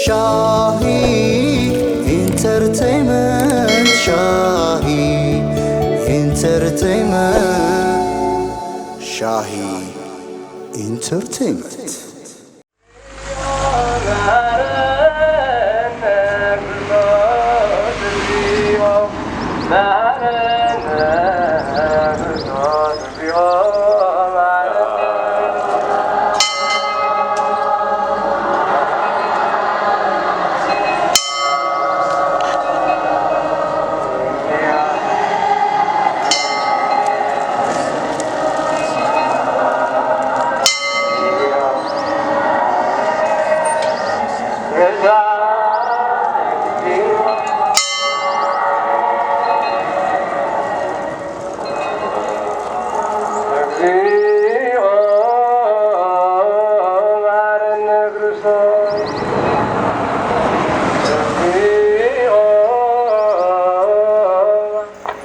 ሻሂ ኢንተርቴይመንት፣ ሻሂ ኢንተርቴይመንት፣ ሻሂ ኢንተርቴይመንት።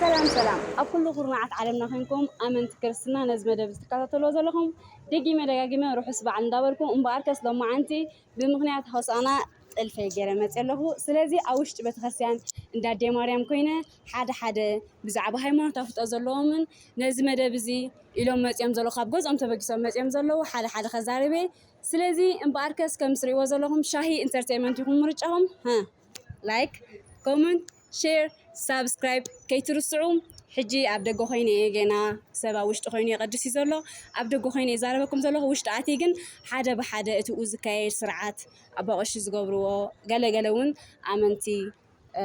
ሰላም ሰላም፣ ኣብ ኩሉ ኩርናዓት ዓለምና ኮንኩም ኣመንቲ ክርስትና ነዚ መደብ ዝትከታተልዎ ዘለኹም ደጊመ ደጋጊመ ርሑስ በዓል እንዳበልኩ፣ እምበኣርከስ ሎማዓንቲ ብምኽንያት ሆሳዕና ጥልፈይ ገይረ መፅየ ኣለኹ። ስለዚ ኣብ ውሽጢ ቤተክርስትያን እንዳ ኣዴ ማርያም ኮይነ ሓደ ሓደ ብዛዕባ ሃይማኖት ኣፍልጦ ዘለዎምን ነዚ መደብ እዚ ኢሎም መፅዮም ዘለዉ፣ ካብ ገዝኦም ተበጊሶም መፅዮም ዘለዉ ሓደ ሓደ ከዛርብ እየ። ስለዚ እምበኣርከስ ከም ትሪእዎ ዘለኹም ሻሂ ኢንተርቴይመንት ኢኹም ምርጫኹም። ሃ፣ ላይክ፣ ኮመንት፣ ሼር፣ ሳብስክራይብ ከይትርስዑ። ሕጂ ኣብ ደገ ኮይነ እየ፣ ገና ሰብ ኣብ ውሽጢ ኮይኑ የቐድስ እዩ ዘሎ። ኣብ ደገ ኮይነ እዛረበኩም ዘለኹ። ውሽጢ ኣትየ ግን ሓደ ብሓደ እቲ ዝካየድ ስርዓት ኣቦ ቀሺ ዝገብርዎ፣ ገለገለ እውን ኣመንቲ፣ እ፣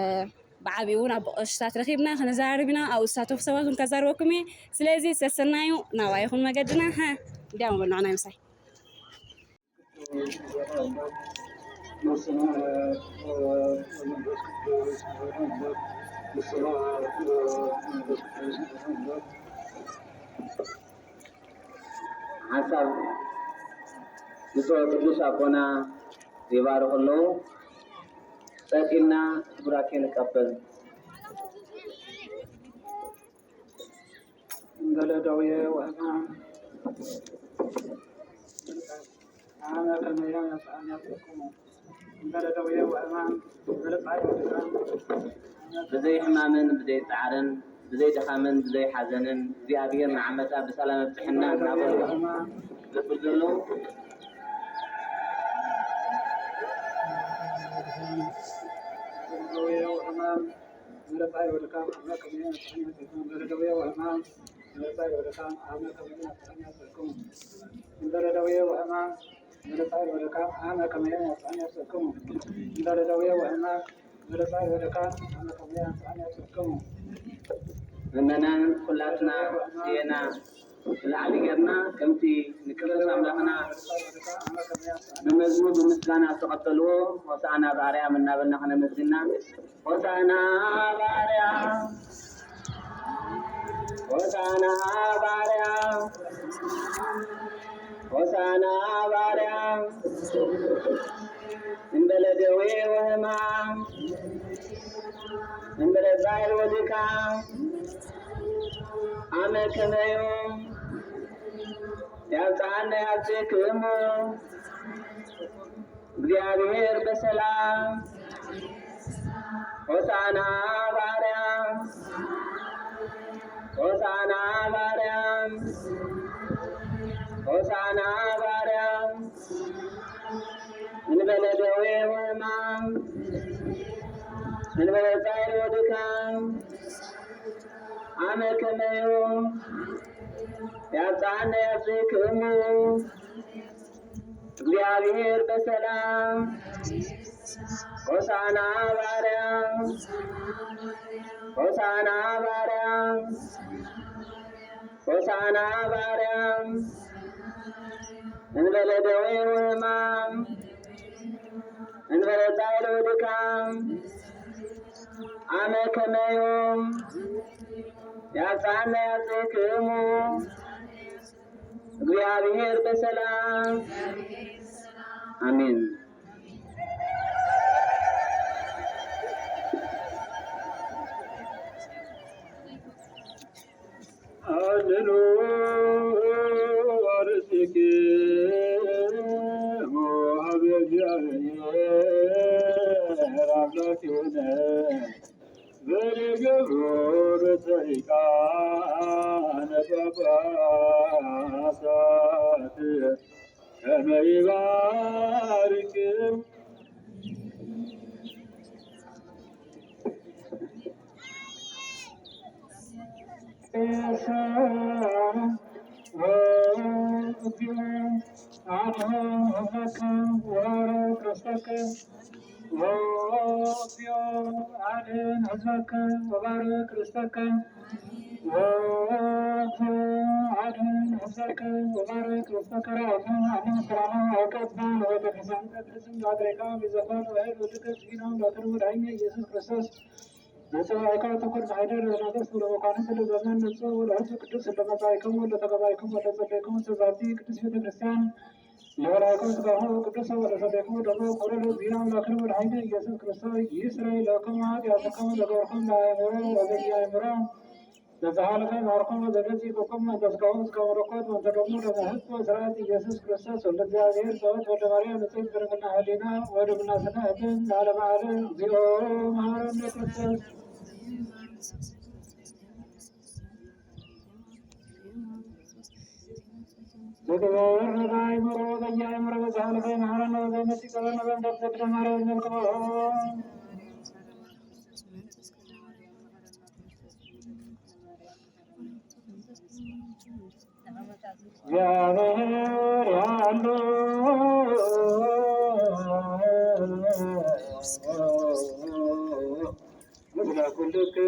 ብዓብኡ እውን ኣቦ ቀሽታት ረኺብና ክንዘራረብ ኢና። ኣብኡ ዝሳተፉ ሰባት እውን ከዛርበኩም እየ። ስለዚ ሰሰናዩ ናባይ ይኹን መገድና። ሃ፣ እንዲያው በሉ ንዓይ ምሳይ። ሓንሳብ ብፁዕ ቅዱስ ኣቦና ይባርኹ ኣለዉ። ጸቂልና ቡራኬ ንቀበል። እንበለ ደዌ ወሕማም፣ ኣነ ከመ ያነጽአኒ ያብጽሕክሙ። እንበለ ደዌ ወሕማም፣ እንበለ ጻዕር ወድካም። ብዘይ ሕማምን ብዘይ ጻዕርን፣ ብዘይ ድኻምን ብዘይ ሓዘንን፣ እግዚኣብሔር ንዓመታ ብሰላም ኣብጽሐና እናበሉ ደዌ ወሕማም፣ ዘብሉ ዘለዉ። ደዌ ወሕማም፣ ምሕረት ጻይ ወድካም ኣምላክ ከመይን ኣጥዕም ያሰልኩም። እንበለ ደዌ ወሕማም፣ ምሕረት ጻይ ወድካም ኣምላክ ከመይን ኣጥዕም ያሰልኩም። እንበለ ደዌ ወሕማም፣ ምሕረት ጻይ ወድካም ኣምላክ ከመይን ኣጥዕም ያሰልኩም። እንበለ ደዌ ወሕማም፣ ምሕረት ጻይ ወድካም ኣምላክ ከመይን ኣጥዕም ያሰልኩም። ምእመናን ኩላትና እየና ብላዕሊ ጌርና ከምቲ ንክርስቶስ ኣምላኽና ብመዝሙር ብምስጋና ዝተቐበልዎ ሆሳዕና ብኣርያም እናበልና ከነመስግና። ሆሳዕና ብኣርያም፣ ሆሳዕና ብኣርያም፣ ሆሳዕና ብኣርያም፣ እንበለ ደዌ ወሕማም፣ እንበለ ጻዕር ወድካም፣ ኣመ ከመዩ ያብጽሐነ ያብጽሕክሙ። እግዚኣብሔር በሰላም። ሆሳዕና ባርያም፣ ሆሳዕና ባርያም፣ ሆሳዕና ባርያም። እንበለ ደዌ ወሕማም፣ እንበለ ጻዕር ወድካም፣ ኣመ ከመዩ ያብጽሐነ ያብጽሕክሙ። እግዚኣብሔር በሰላም። ሆሳዕና ባርያም፣ ሆሳዕና ባርያም፣ ሆሳዕና ባርያም። እንበለ ደዌ ወሕማም፣ እንበለ ጻዕር ወድካም፣ ኣመ ከመዩ ያብጽሐነ ያብጽሕክሙ። እግዚኣብሔር በሰላም። ኣሜን። ሃሌሉ አርሴክሙ ሀበ እግዚአብሔር። ኣምላክ ይሁን። በልገብሩ ርቱዕ ሊቃነ ጳጳሳት ከመ ይባርክ ኢየሱስ ክርስቶስ ዘጸዋዕካ ተኩል ማሕደር ነገስት ወለመኳንንት ለዘመን ንጹሕ ወለሕቱ ቅዱስ ለመጻእኩም ወለተቀባይኩም ወለጸለይኩም ተዛቲ ቅዱስ ቤተ ክርስቲያን ለወላይኩም ስጋሁ ቅዱስ ወለሰለይኩም ደሞ ኮረዶ ዚና አምላክን ወለኃይለ ኢየሱስ ክርስቶስ ይስረይ ለኩም ኃጢአትኩም ለገብርኩም ለአእምሮ ወዘያእምሮ ለዘሃለፈ ማርኩም ወዘገጽ ይቁኩም መንፈስ ቅዱስ ከመለኮት መንፈስ ደግሞ ለመህብ ወስርዓት ኢየሱስ ክርስቶስ ወልደ እግዚአብሔር ጸወት ወልደ ማርያም ንጽሕት ድንግልና ህሊና ወድግና ስነ እትን ለዓለመ ዓለም እግዚኦ መሐረነ ክርስቶስ። ዝግበር ረባይ ምሮ በያይ ምሮ በዛሃለፈ መሐረነ ወዘመጽእ ጸበነ በእንተ ተክለ ማርያም መልክሞ እግዚአብሔር ያሉ ምስለ ኩልክም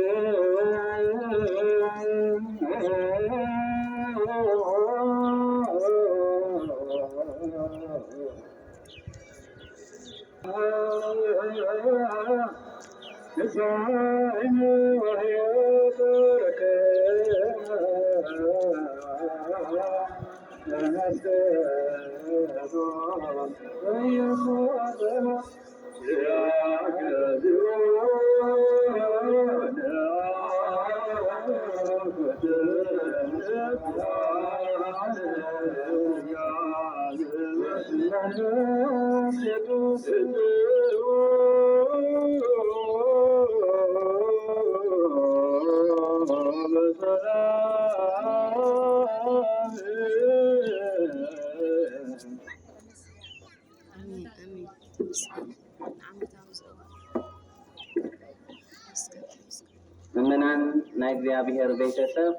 ምእመናን ናይ እግዚኣብሔር ቤተሰብ፣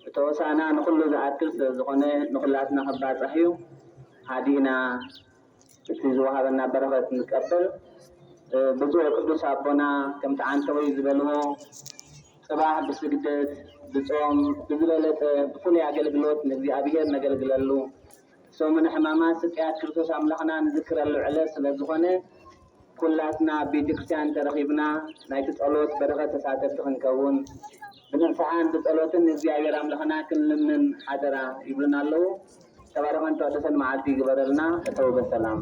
እቲ ሆሳዕና ንኹሉ ዝኣክል ስለ ዝኾነ ንኹላትና ከባጽሕ እዩ። ሃዲእና እቲ ዝወሃበና በረኸት ንቀበል። ብፁዕ ቅዱስ ኣቦና ከምቲ ዓንተወይ ዝበልዎ፣ ጽባሕ ብስግደት፣ ብጾም፣ ብዝበለጸ ብፍሉይ ኣገልግሎት ንእግዚኣብሔር ነገልግለሉ። ሰሙነ ሕማማት ስቅያት ክርስቶስ ኣምላኽና ንዝክረሉ ዕለት ስለ ዝኾነ፣ ኩላትና ኣብ ቤተ ክርስቲያን ተረኺብና ናይቲ ጸሎት በረኸት ተሳተፍቲ ክንከውን፣ ብንስሓን ብጸሎትን ንእግዚኣብሔር ኣምላኽና ክንልምን ሓደራ ይብሉና ኣለዉ። ተባረኸን ተወደሰን መዓልቲ ይግበረልና። እተው በሰላም።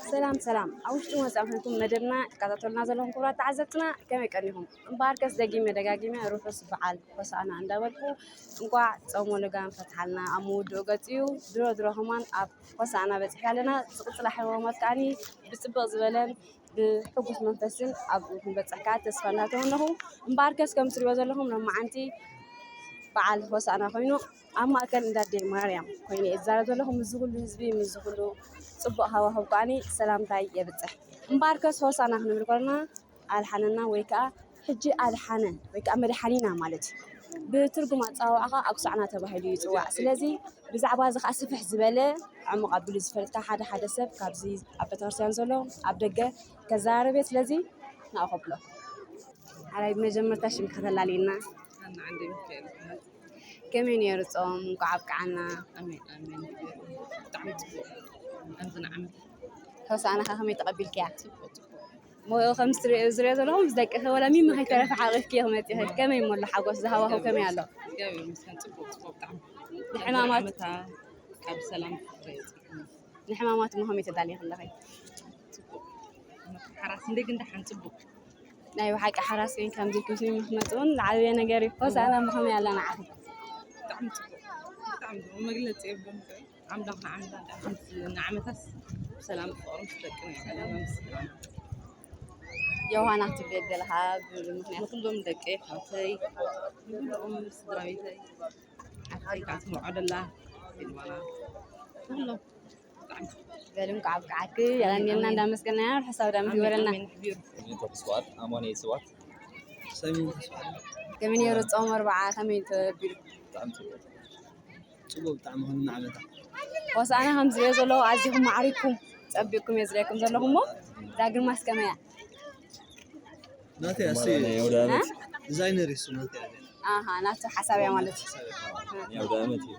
ሰላም ሰላም፣ ኣብ ውሽጢ ወፃኢ ኮይንኩም መደብና ትከታተሉና ዘለኹም ክቡራት ተዓዘብትና ከመይ ቀኒኹም? እምበኣርከስ ደጊመ ደጋጊመ ርሑስ በዓል ሆሳዕና እንዳበልኩ እንኳዕ ጾም ወልደጋን ፈትሓልና። ኣብ ምውድኡ ገጽ እዩ። ድሮ ድሮ ከማን ኣብ ሆሳዕና በጺሕካ ኣለና። ዝቕጽላ ሕማማት ከኣኒ ብጽብቕ ዝበለን ብሕጉስ መንፈስን ኣብኡ ክንበጽሕ ከኣ ተስፋ እንዳተመነኹ፣ እምበኣርከስ ከም ትሪእዎ ዘለኹም ሎማዓንቲ በዓል ሆሳዕና ኮይኑ ኣብ ማእከል እንዳ ኣደይ ማርያም ኮይነ እየ ዝዛረብ ዘለኹ። ምስዚ ኩሉ ህዝቢ፣ ምስዚ ኩሉ ጽቡቕ ሃዋህው ከኣኒ ሰላምታይ የብጽሕ። እምበኣርከስ ሆሳዕና ክንብል ከለና ኣድሓነና ወይ ከኣ ሕጂ ኣድሓነ ወይ ከኣ መድሓኒና ማለት እዩ። ብትርጉም ኣጸዋውዓ ከኣ ኣጉሳዕና ተባሂሉ ይጽዋዕ። ስለዚ ብዛዕባ እዚ ከኣ ስፍሕ ዝበለ ዕሙቕ ኣቢሉ ዝፈልጥ ከኣ ሓደ ሓደ ሰብ ካብዚ ኣብ ቤተክርስትያን ዘሎ ኣብ ደገ ከዘራርብ እየ። ስለዚ ንዕኡ ከብሎ። ሓራይ ብመጀመርታ ሽምካ ከተላልየና። ሃና ዓንደ ሚካኤል ይበሃል። ከመይ ነይሩ ጾም? እንኳዕ ኣብቅዓና። ኣሜን፣ ኣሜን። ብጣዕሚ ጽቡቕ። ከምዚ ንዓመት። ሆሳዕናኸ ከመይ ተቐቢልክያ? ጽቡቕ፣ ጽቡቕ። ሞ ከም ዝሪኦ ዘለኹም ምስ ደቅኺ ወላ ሚሚ ከይተረፈ ሓቒፍኪ ኢኺ መፂኺ። ከመይ እሞ ኣሎ ሓጎስ ዝሃዋኹ ከመይ ኣሎ? እግዚኣብሔር ይመስገን። ፅቡቅ ፅቡቅ ብጣዕሚ ንሕማማት ዓመታ ካብ ሰላም ፍቅሪ የውፅእና። ንሕማማት እሞ ከመይ ተዳሊኺ ኣለኺ? ፅቡቅ ሓራስ እንደ ግን ደሓን ፅቡቅ ናይ ብሓቂ ሓራስ ኮይንካ ከምዚ ኢልኩም ስሚዕኩም ክትመፁ እውን ዝዓበየ ነገር እዩ። ሆሳዕና እሞ ከመይ ኣላ ንዓኺ? ብጣዕሚ ፅቡቅ ብጣዕሚ ፅቡቅ መግለፂ የብሉን። ኣምላኽ ንዓመታ ንዓመታስ ብሰላም ብፍቅሪ ምስ ደቅና ይቀለና ምስ ስድራና። ዮሃና ክትብል ደለኻ ብምክንያት ንኩሎም ደቀይ ኣሕዋተይ ንኩሎም ስድራ ቤተይ ሓፍተይ ከዓ ትምርዖ ደላ ፊልሞና ንኩሎም ብጣዕሚ በሉ እንኳዕ ኣብቅዓኪ የቐንየልና እንዳመስገናያ ርሑስ ኣውዳኣመት ይግበረልና። ኣሜን ኣሜን። ተስፋት ኣማኑኤል ስብሐት ሰሜን ተስፋ ከመይ ነይሩ ጾም ኣርብዓ ከመይ ተቢሉ? ብጣዕሚ ጽቡቅ። ጽቡቅ ብጣዕሚ ከም ዓመታ ሆሳዕና ከም ዝሪኦ ዘለኹ ኣዚኹም ማዕሪግኩም ጸቢቕኩም እየ ዝሪአኩም ዘለኹ እሞ እዛ ግርማስ ከመይ እያ? ናተይ ኣስ ናይ ኣውዳኣመት ዲዛይነር እሱ ናተይ ኣለ ኣሃ ናቱ ሓሳብ እያ ማለት እዩ። ናይ ኣውዳኣመት እዩ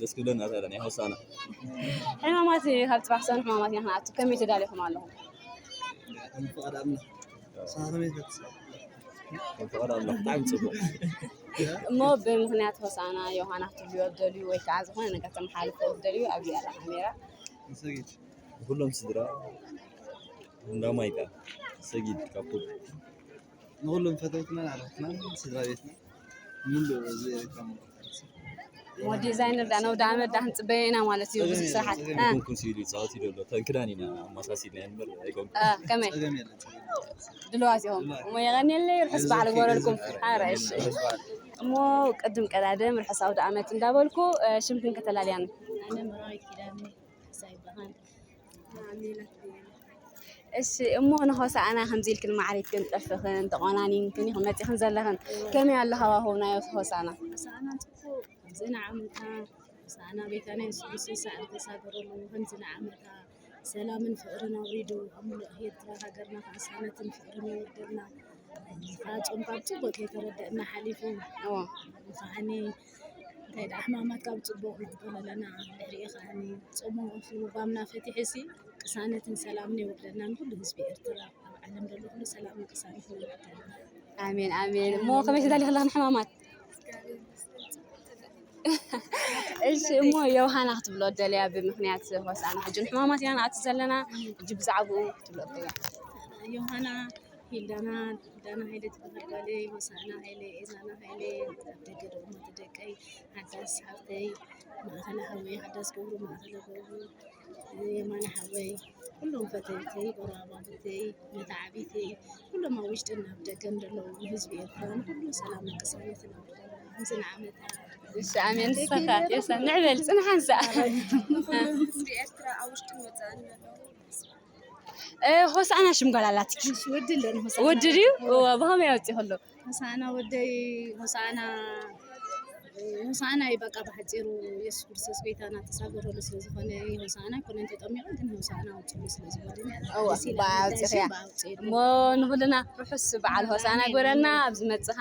ደስ ክብለና ታዲያ ናይ ሆሳዕና ሕማማት ካብ ጽባሕ ሰሙን ሕማማት ኢና ክንኣቱ ከመይ ተዳሊኹም ኣለኹም? ከም ፍቓድ ኣምላኽ ንስኻ ከመይ ትፈትስ? ከም ፍቓድ ኣምላኽ ብጣዕሚ ጽቡቅ። እሞ ብምኽንያት ሆሳዕና ዮሃና ክትብልዮ ትደልዩ ወይ ከዓ ዝኾነ ነገር ተመሓልፎ ትደልዩ ኣብዚኣ ኣላ ካሜራ። ንሰጊድ ንኩሎም ስድራ እንዳማይ ከዓ ሰጊድ ካብ ኩሉ ንኩሎም ፈተውትናን ኣረፍትናን ስድራ ቤትና ሙሉእ እዚ ኤርትራ ሙሉእ እሞ ዲዛይነር ዳ ነውዳ ኣመት ዳ ክንጽበዮ ኢና ማለት እዩ ብዙሕ ስራሓት እ፣ ኩንኩም ሲሉ ይጻወት ይደሎ ተንክዳን ኢና ኣማሳሲልና እምበር ኣይኮንኩም እ፣ ከመይ ጸገም የለን ጸገም የለን። ድልዋት ኢኹም እሞ የቐንየለይ ርሑስ በዓል ግበረልኩም። ኣረ እሺ እሞ ቅድም ቀዳድም ርሑስ ኣውደ ኣመት እንዳበልኩ እ፣ ሽምክን ከተላልያን ኣነ መራዊት ኪዳነ ካሕሳ ይበሃል። እሺ እሞ ንሆሳዕና ከምዚ ኢልክን ማዕሪግክን ጥልፍኽን ተቆናኒንክን ኢኹም መፂኽን ዘለኽን ከመይ ኣሎ ሃዋህው ናይ ሆሳዕና? ሆሳዕና ጽቡቕ ከምዚ ንዓመታ ሆሳዕና ቤታ ናይ የሱስ ክርስቶስ ሰዓር ተሳገረሉ ከምዚ ንዓመታ ሰላምን ፍቕርን ኣውሪዱ ኣብ ሙሉእ ኤርትራ ሃገርና ከዓ ሰላምን ፍቕርን የውርደልና። እዚ ከዓ ጾም ካብ ጽቡቕ ከይተረደእና ሓሊፉ እዎ ከዓኒ እንታይ ደኣ ሕማማት ካብ ጽቡቕ ንክፈለለና ድሕሪኡ ከዓኒ ጾሙ ልባምና ፈቲሕሲ ቅሳነትን ሰላምን የውርደልና ንኩሉ ህዝቢ ኤርትራ ኣብ ዓለም ዘሎ ኩሉ ሰላምን ቅሳነትን የውርደልና። ኣሜን ኣሜን። እሞ ከመይ ተዳሊኺ ኣለኺ ንሕማማት? እሺ እሞ ዮሃና ክትብሎ ደልያ ብምክንያት ሆሳዕና ሕጂ ንሕማማት ኢና ንኣቱ ዘለና ሕጂ ብዛዕባኡ ክትብሎ ደልያ። ዮሃና ሂልዳና ዳና ሃይለ ትበሃል ጓለይ ሆሳዕና ሃይለ ኤዛና ሃይለ ኣብ ደገ ደሞ ደቀይ ሓዳስ ሓፍተይ ማእኸለ ሓወይ ሓዳስ ገብሩ ማእኸለ ገብሩ የማነ ሓወይ ኩሎም ፈተውተይ ጎረባብተይ መተዓቢተይ ኩሎም ኣብ ውሽጥን ኣብ ደገን ዘለዉ ንህዝቢ ኤርትራ ንኩሉ ሰላም ቅሳነትን ኣውርደልና። ከምዚ ንዓመታ እሺ ኣሜን። ንስኻ የሳ ንዕበል ጽንሓ ንሳ ንኩሉ ህዝቢ ኤርትራ ኣብ ውሽጥን ወጻእን ዘለዉ እ፣ ሆሳዕና ሽም ጓል ኣላትኪ ወዲ ኣለኒ ሆሳዕና ወዲ ድዩ? እዋ ብኸመይ ኣውፂ ከሎ ሆሳዕና ወደይ ሆሳዕና ሆሳዕና እዩ በቃ ብሓፂሩ የሱስ ክርስቶስ ጎይታና ተሳገረሉ ስለ ዝኾነ ሆሳዕና ኣይኮነን ተጠሚቐ ግን ሆሳዕና ኣውፅሉ ስለ ዝበሉኒ እዋ ደስ ኢላ ብኣውፂኽያ ብኣውፂ እሞ ንኹልና ርሑስ በዓል ሆሳዕና ይግበረልና ኣብ ዝመፅኻ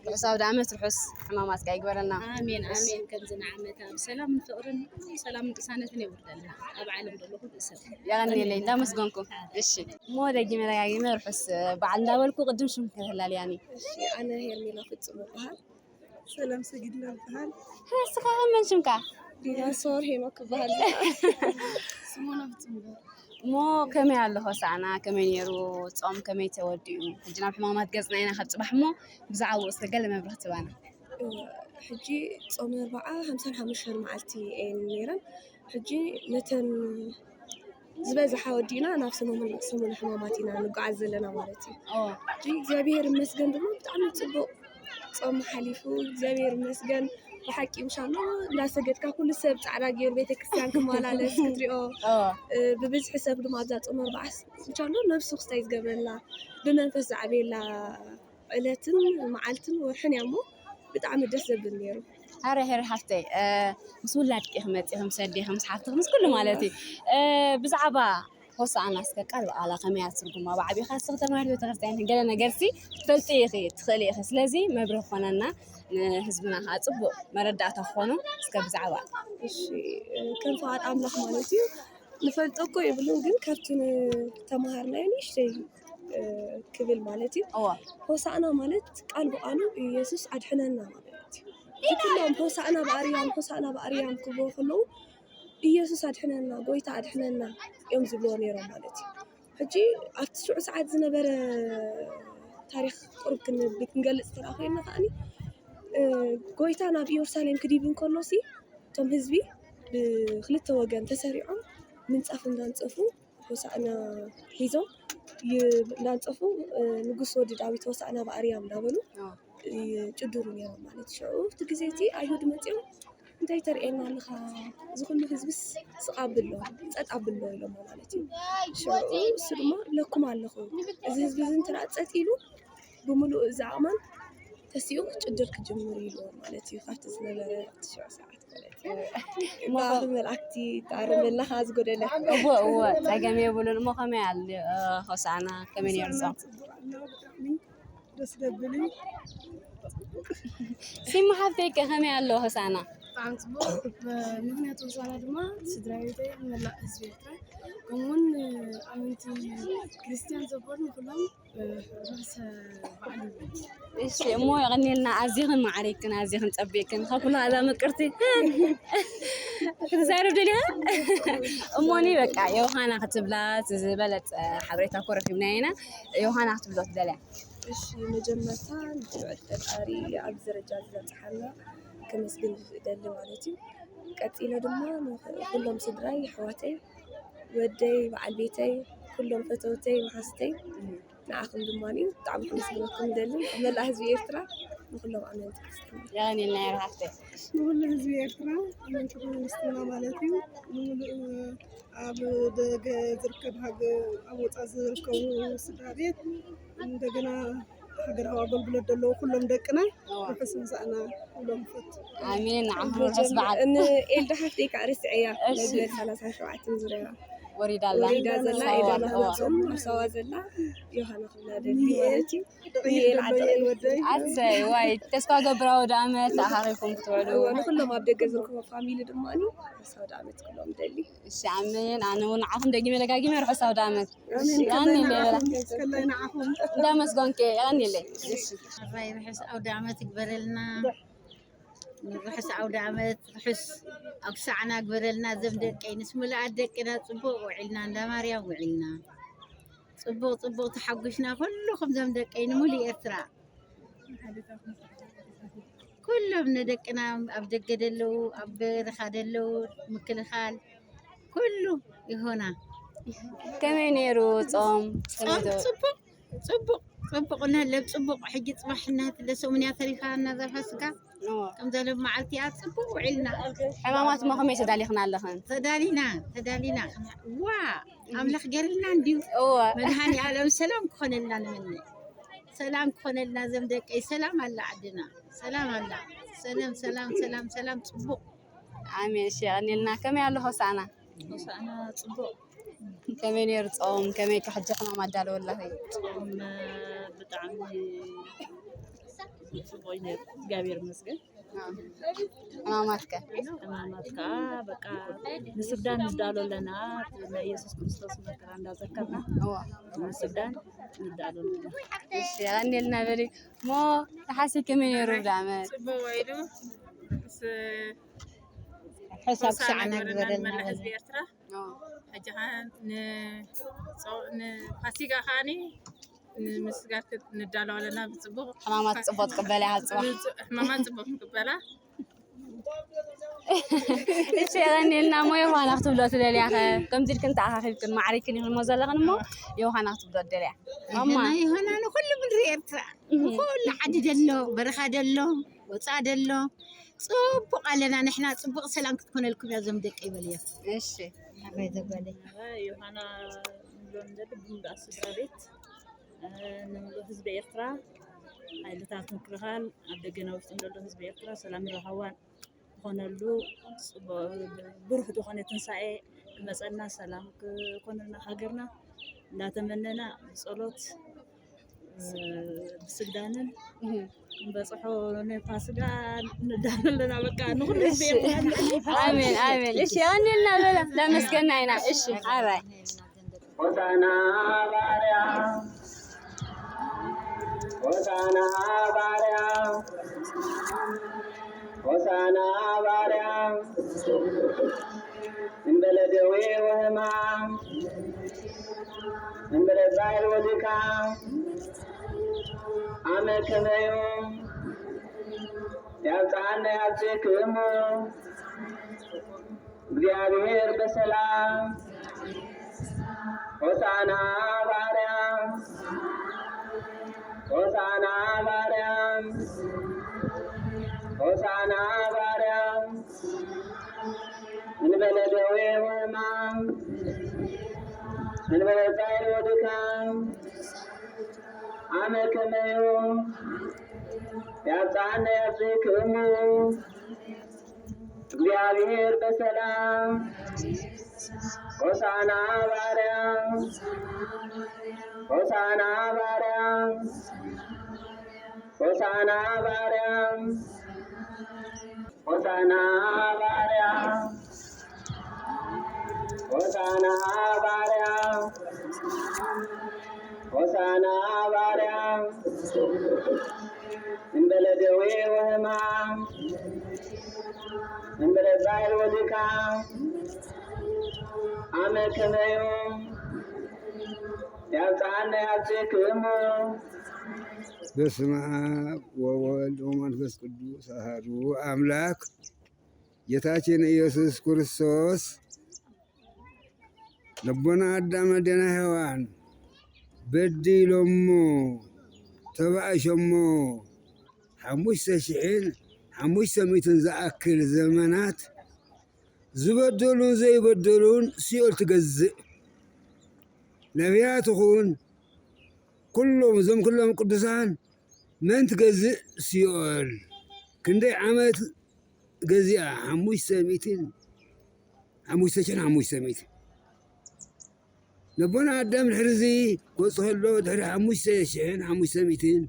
ርሑስ ኣውደ ኣመት ርሑስ ሕማማትካ ይግበረልና ኣሜን ኣሜን ከምዚ ንዓመታ ብሰላምን ፍቕርን ሰላምን ቅሳነትን የውርደልና ኣብ ዓለም ዘሎ ኩሉ ሰብ የቐንየለይ እንዳመስገንኩ እሺ እሞ ደጊመ ደጋጊመ ርሑስ በዓል እንዳበልኩ ቅድም ሽም ከተላልያኒ እሺ ኣነ ሄርሜላ ፍጹም እበሃል ሰላም ሰጊድና እበሃል ንስኻ መን ሽምካ ዲናሶር ሄኖክ እበሃል እሞ ከመይ ኣሎ ሆሳዕና ከመይ ነይሩ ጾም ከመይ ተወዲኡ ሕጂ ናብ ሕማማት ገጽና ኢና ካብ ጽባሕ እሞ ብዛዕባኡ እስከ ገለ መብርህ ትባና ሕጂ ጾም ኣርባዓ ሓምሳን ሓሙሽተን መዓልቲ እየን ነይረን ሕጂ ነተን ዝበዝሓ ወዲእና ናብ ሰሙን ሕማማት ኢና ንጓዓዝ ዘለና ማለት እዩ። ኦ እግዚኣብሔር ይመስገን ድማ ብጣዕሚ ፅቡቅ ጾም ሓሊፉ እግዚኣብሔር ይመስገን። ብሓቂ ምሻሎ እንዳሰገድካ ኩሉ ሰብ ፃዕዳ ገይሩ ቤተክርስትያን ክመላለስ ክትሪኦ ኦ እ፣ ብብዝሒ ሰብ ድማ ኣብዛ ጾም ኣርባዓ ምሻሎ ነብሱ ክስታይ ዝገብረላ ብመንፈስ ዝዓብየላ ዕለትን መዓልትን ወርሕን እያ እሞ ብጣዕሚ ደስ ዘብል ነይሩ። ሃረ ሄር ሓፍተይ እ፣ ምስ ውላድኪ ኢኺ መፂኺ ምስ ኣዴኺ ምስ ሓፍትኺ ምስ ኩሉ ማለት እዩ እ፣ ብዛዕባ ሆሳዕና እስከ ቃል ብቓላ ከመይ እያ ትርጉማ ብዓቢኻ እስኺ ተማሃሪት ቤተክርስትያን ገለ ነገርሲ ትፈልጢ ኢኺ ትኽእሊ ኢኺ ስለዚ መብርሂ ክኾነና ንህዝብና ከዓ ፅቡቕ መረዳእታ ክኾኑ እስከ ብዛዕባ እሺ እ፣ ከም ፍቓድ ኣምላኽ ማለት እዩ ንፈልጦ እኮ የብሉን ግን ካብቲ ንተምሃርናዮ ንእሽተይ ክብል ማለት እዩ። እዋ ሆሳዕና ማለት ቃል ብቃሉ ኢየሱስ ኣድሕነና ማለት እዩ። ኩሎም ሆሳዕና ብኣርያም፣ ሆሳዕና ብኣርያም ክብሉ ከለዉ ኢየሱስ ኣድሕነና፣ ጎይታ ኣድሕነና እዮም ዝብልዎ ነይሮም ማለት እዩ። ሕጂ ኣብቲ ሽዑ ሰዓት ዝነበረ ታሪኽ ቁሩብ ክን- ክንገልፅ እንተደኣ ኮይና ከዓኒ እ፣ ጎይታ ናብ ኢየሩሳሌም ክድይብ እንከሎ ሲ እቶም ህዝቢ ብክልተ ወገን ተሰሪዖም ምንፃፍ እንዳንፀፉ ሆሳዕና ሒዞም ይ- እንዳንፀፉ እ፣ ንጉስ ወዲ ዳዊት ሆሳዕና ብኣርያም እንዳበሉ አዎ። ይጭድሩ ነይሮም ማለት እዩ። ሽዑ እቲ ግዜ እቲ ኣይሁድ መፂኦም እንታይ ተርእየና ኣለኻ እዚ ኩሉ ህዝብስ ስቕ ኣብሎ ጸጥ ኣብሎ ኢሎሞ ማለት እዩ። ሽዑ እሱ ድማ ኢለኩም ኣለኹ እዚ ህዝቢ እዚ እንተ ደኣ ጸጥ ኢሉ ብምሉእ እዚ ኣእማን ተሲኡ ክጭድር ክጅምር እዩ ኢልዎ ማለት እዩ። ካብቲ ዝነበረ ኣብቲ ሽዑ ሰዓት ማለት እዩ። እሞ መላእክቲ ተኣርመላኻ ዝጎደለ እዎ እዎ ጸገም የብሉን። እሞ ከመይ ኣል ሆሳዕና ከመይ ነይሩ ጾም? ጽቡቕ ኣሎ ብጣዕሚ ደስ ዘብል እዩ። ሲማ ሓፍተይ ከ ከመይ ኣሎ ሆሳዕና? ብጣዕሚ ጽቡቕ። ምኽንያቱ ሆሳዕና ድማ ስድራ ቤተይ መላእ ህዝቢ ኤርትራ ከምኡውን ኣመንቲ ክርስትያን ዘበሉ ኩሎም ርሑሰ በዓል ይብሉ። እሺ እሞ የቐንየልና። ኣዚኽን ማዕሪክን ኣዚኽን ጸቢቕክን ካብ ኩሉ ኣዛ ምቅርቲ ክትዛረብ ደሊኻ? እሞኒ በቃ ዮሃና ክትብላ ዝበለጸ ሓበሬታ ኮረፊብና ኢና። ዮሃና ክትብሎ ትደልያ? እሺ መጀመርታ ንልዑል ፈጣሪ ኣብዚ ደረጃ ዝበፅሓና ከመስግን ይደሊ ማለት እዩ። ቀፂለ ድማ ንኩሎም ስድራይ ኣሕዋተይ ወደይ በዓል ቤተይ ኩሎም ፈተውተይ መሓዝተይ ንዓኹም ድማ ብጣዕሚ ከመስግነኩም ይደሊ መላእ ህዝቢ ኤርትራ ንኩሎም ኣመንቲ ክርስትና። የቐንየልና የርሃፍተይ። ንኩሉ ህዝቢ ኤርትራ ኣመንቲ ክርስትና ማለት እዩ። ንምሉእ ኣብ ደገ ዝርከብ ሃገር ኣብ ወፃ ዝርከቡ ስድራ ቤት እንደገና ሃገራዊ ኣገልግሎት ዘለዉ ኩሎም ደቅና ርሑስ ምሳእና ኩሎም ፈት ኣሜን። ንዓኹም ርሑስ በዓል። ንኤልዳ ሓፍተይ ከዓ ርስዐያ እሺ። መግለል ሰላሳ ሸውዓተ ዙርያ ወሪዳ ኣላ። ወሪዳ ዘላ ሳዋ፣ ኤልዳ እዋ። ናብቶም ሓሳዋ ዘላ ዮሃና ክብላ ደሊ ማለት እዩ። ንኤል ዓደይ ወደይ ኣሰይ ዋይ ተስፋ ገብር ኣውደ ዓመት ተኣኻኺብኩም ክትውዕሉ። እዎ፣ ንኩሎም ኣብ ደገ ዝርከቡ ፋሚሊ ድማ ሓሳው ዳመት ክሎም ደሊ እሺ ኣሜን። ኣነ እውን ንዓኹም ደጊመ ደጋጊመ ርሑስ ኣውደ ዓመት። ኣሜን። ኣሜን። ከላይ ንዓኹም ከላይ ንዓኹም እንዳመስገንኩ የቐንየለይ። ራይ ርሑስ ኣውደ ዓመት ይግበረልና። ርሑስ ኣውደ ዓመት ርሑስ ኣውሳዕና ግበረልና። ዘም ደቀይ ምስ ሙሉኣት ደቅና ጽቡቕ ውዒልና እንዳ ማርያም ውዒልና ጽቡቕ ጽቡቕ ተሓጒስና ኩልኹም ዘም ደቀይ ንሙሉእ ኤርትራ ኩሎም ንደቅና ኣብ ደገ ደለዉ ኣብ በረኻ ደለዉ ምክልኻል ኩሉ ይሆና። ከመይ ነይሩ ጾም? ከመይ ጾም ዶ- ጽቡቕ ጽቡቕ ጽቡቕ እናለብ ጽቡቕ ሕጂ ጽባሕ እናትለ ሰሙንያ ተሪፋ እናዛ ፋሲካ እዎ። ከምዛ ሎም መዓልቲ እያ ጽቡቕ ውዒልና ሕማማት እሞ ከመይ ተዳሊኽና ኣለኽን? ተዳሊና ተዳሊና ዋ ኣምላኽ ገርልና እንድዩ እዎ። መድሃኒ ኣለም ሰላም ክኾነልና ንምነ ሰላም ክኾነልና ዘም ደቀይ ሰላም ኣላ ዓድና ሰላም ኣላ ሰላም ሰላም ሰላም ሰላም ጽቡቕ ኣሜን። እሺ የቐንየልና። ከመይ ኣሎ ሆሳዕና? ሆሳዕና ጽቡቕ ከመይ ነይሩ ጾም? ከመይ ከ ሕጂ ሕማም ኣዳለወ ኣለኺ? ጾም ብጣዕሚ ጽቡቕ እዩ ነይሩ። እግዚኣብሔር ይመስገን። ሕማማት ከ? ሕማማት ከዓ በቃ ንስግዳን ንዳሎ ኣለና። ናይ ኢየሱስ ክርስቶስ መከራ እንዳዘከርና እዎ። ንስግዳን ንዳሎ ኣለና። እሺ የቐንየልና በሊ። እሞ ተሓሲ ከመይ ነይሩ ብዳመት? ጽቡቕ ውዒሉ ምስ ሕሳብ ሆሳዕና ሰዓና ግበረልና ግበረልና መላእ ህዝቢ ኤርትራ። ሕጂ ኸዓ ን- ጾ- ንፋሲጋ ከዓኒ ንምስጋር ንዳሎ ኣለና ብጽቡቕ ሕማማት ጽቡቕ ትቅበል እያ ጽባሕ። ሕማማት ጽቡቕ ትቅበላ። እሺ የቐንየልና። እሞ ዮሃና ክትብሎ ትደልያ ኸ? ከምዚ ኢልክን ተኣኻኺብክን ማዕሪክን ኢኽን እሞ ዘለኽን እሞ ዮሃና ክትብሎ ትደልያ? ማማ ይሆና ንኩሉ ምድሪ ኤርትራ ንኩሉ ዓዲ ደሎ በረኻ ደሎ ወፃ ደሎ ጽቡቕ ኣለና ንሕና ጽቡቕ ሰላም ክትኮነልኩም እያ ዞም ደቀይ በልዮ እሺ ሓበይ ዘበለይ ዮሃና ንብሎ ንደሊ ብምሉእ ስድራ ቤት ንምሉእ ህዝቢ ኤርትራ ሓይልታት ምክልኻል ኣብ ደገን ኣብ ውሽጥን ዘሎ ህዝቢ ኤርትራ ሰላም ረሃዋን ዝኾነሉ ብሩህ ዝኾነ ትንሳኤ ክመፀና ሰላም ክኮነልና ሃገርና እንዳተመነና ብፀሎት ብስግዳንን ክንበፅሖ ንፋስጋ ንዳሎ ኣለና። በቃ ንኩሉ ህዝቢ ኤርትራ ኣሜን ኣሜን። እሺ የቐንየልና በላ እንዳመስገና ኢና። እሺ ኣራይ ሆሳዕና ባርያ ሆሳና ባርያ፣ ሆሳና ባርያ፣ እንበለ ደዌ ወሕማም፣ እንበለ ጻዕር ወድካም፣ ኣመ ከመዩ ያብጽሓና ያብጽሕክሙ። እግዚአብሔር በሰላም ሆሳና ባርያም፣ ሆሳና ባርያም፣ ሆሳና ባርያም። እንበለ ደዌ ወሕማም፣ እንበለ ጻዕር ወድካም፣ ኣመ ከመዩ ያብጽሓና ያብጽሕክሙ። እግዚአብሔር በሰላም ሆሳና ባርያም፣ ሆሳና ባርያም፣ ሆሳና ባርያም፣ ሆሳና ባርያም፣ ሆሳና ባርያም፣ ሆሳና ባርያም። እንበለ ደዌ ወሕማም፣ እንበለ ጻዕር ወድካም፣ ኣመ ከመዩ ያብጽሓና ያብጽሕክሙ። በስመ አብ ወወልድ ወመንፈስ ቅዱስ አሐዱ አምላክ። ጌታችን ኢየሱስ ክርስቶስ ለቦና አዳም፣ አደና ሔዋን በዲሎሞ፣ ተባእሾሞ፣ ሓሙሽተ ሽሕን ሓሙሽተ ሚእትን ዝኣክል ዘመናት ዝበደሉን ዘይበደሉን ሲኦል ትገዝእ። ነቢያት ይኹን ኩሎም እዞም ኩሎም ቅዱሳን መን ትገዝእ? ሲኦል። ክንደይ ዓመት ገዚኣ? ሓሙሽተ ሚእትን፣ ሓሙሽተ ሽሕን ሓሙሽተ ሚእትን። ነቦና ኣዳም ድሕሪ እዚ ክወጽእ ከሎ፣ ድሕሪ ሓሙሽተ ሽሕን ሓሙሽተ ሚእትን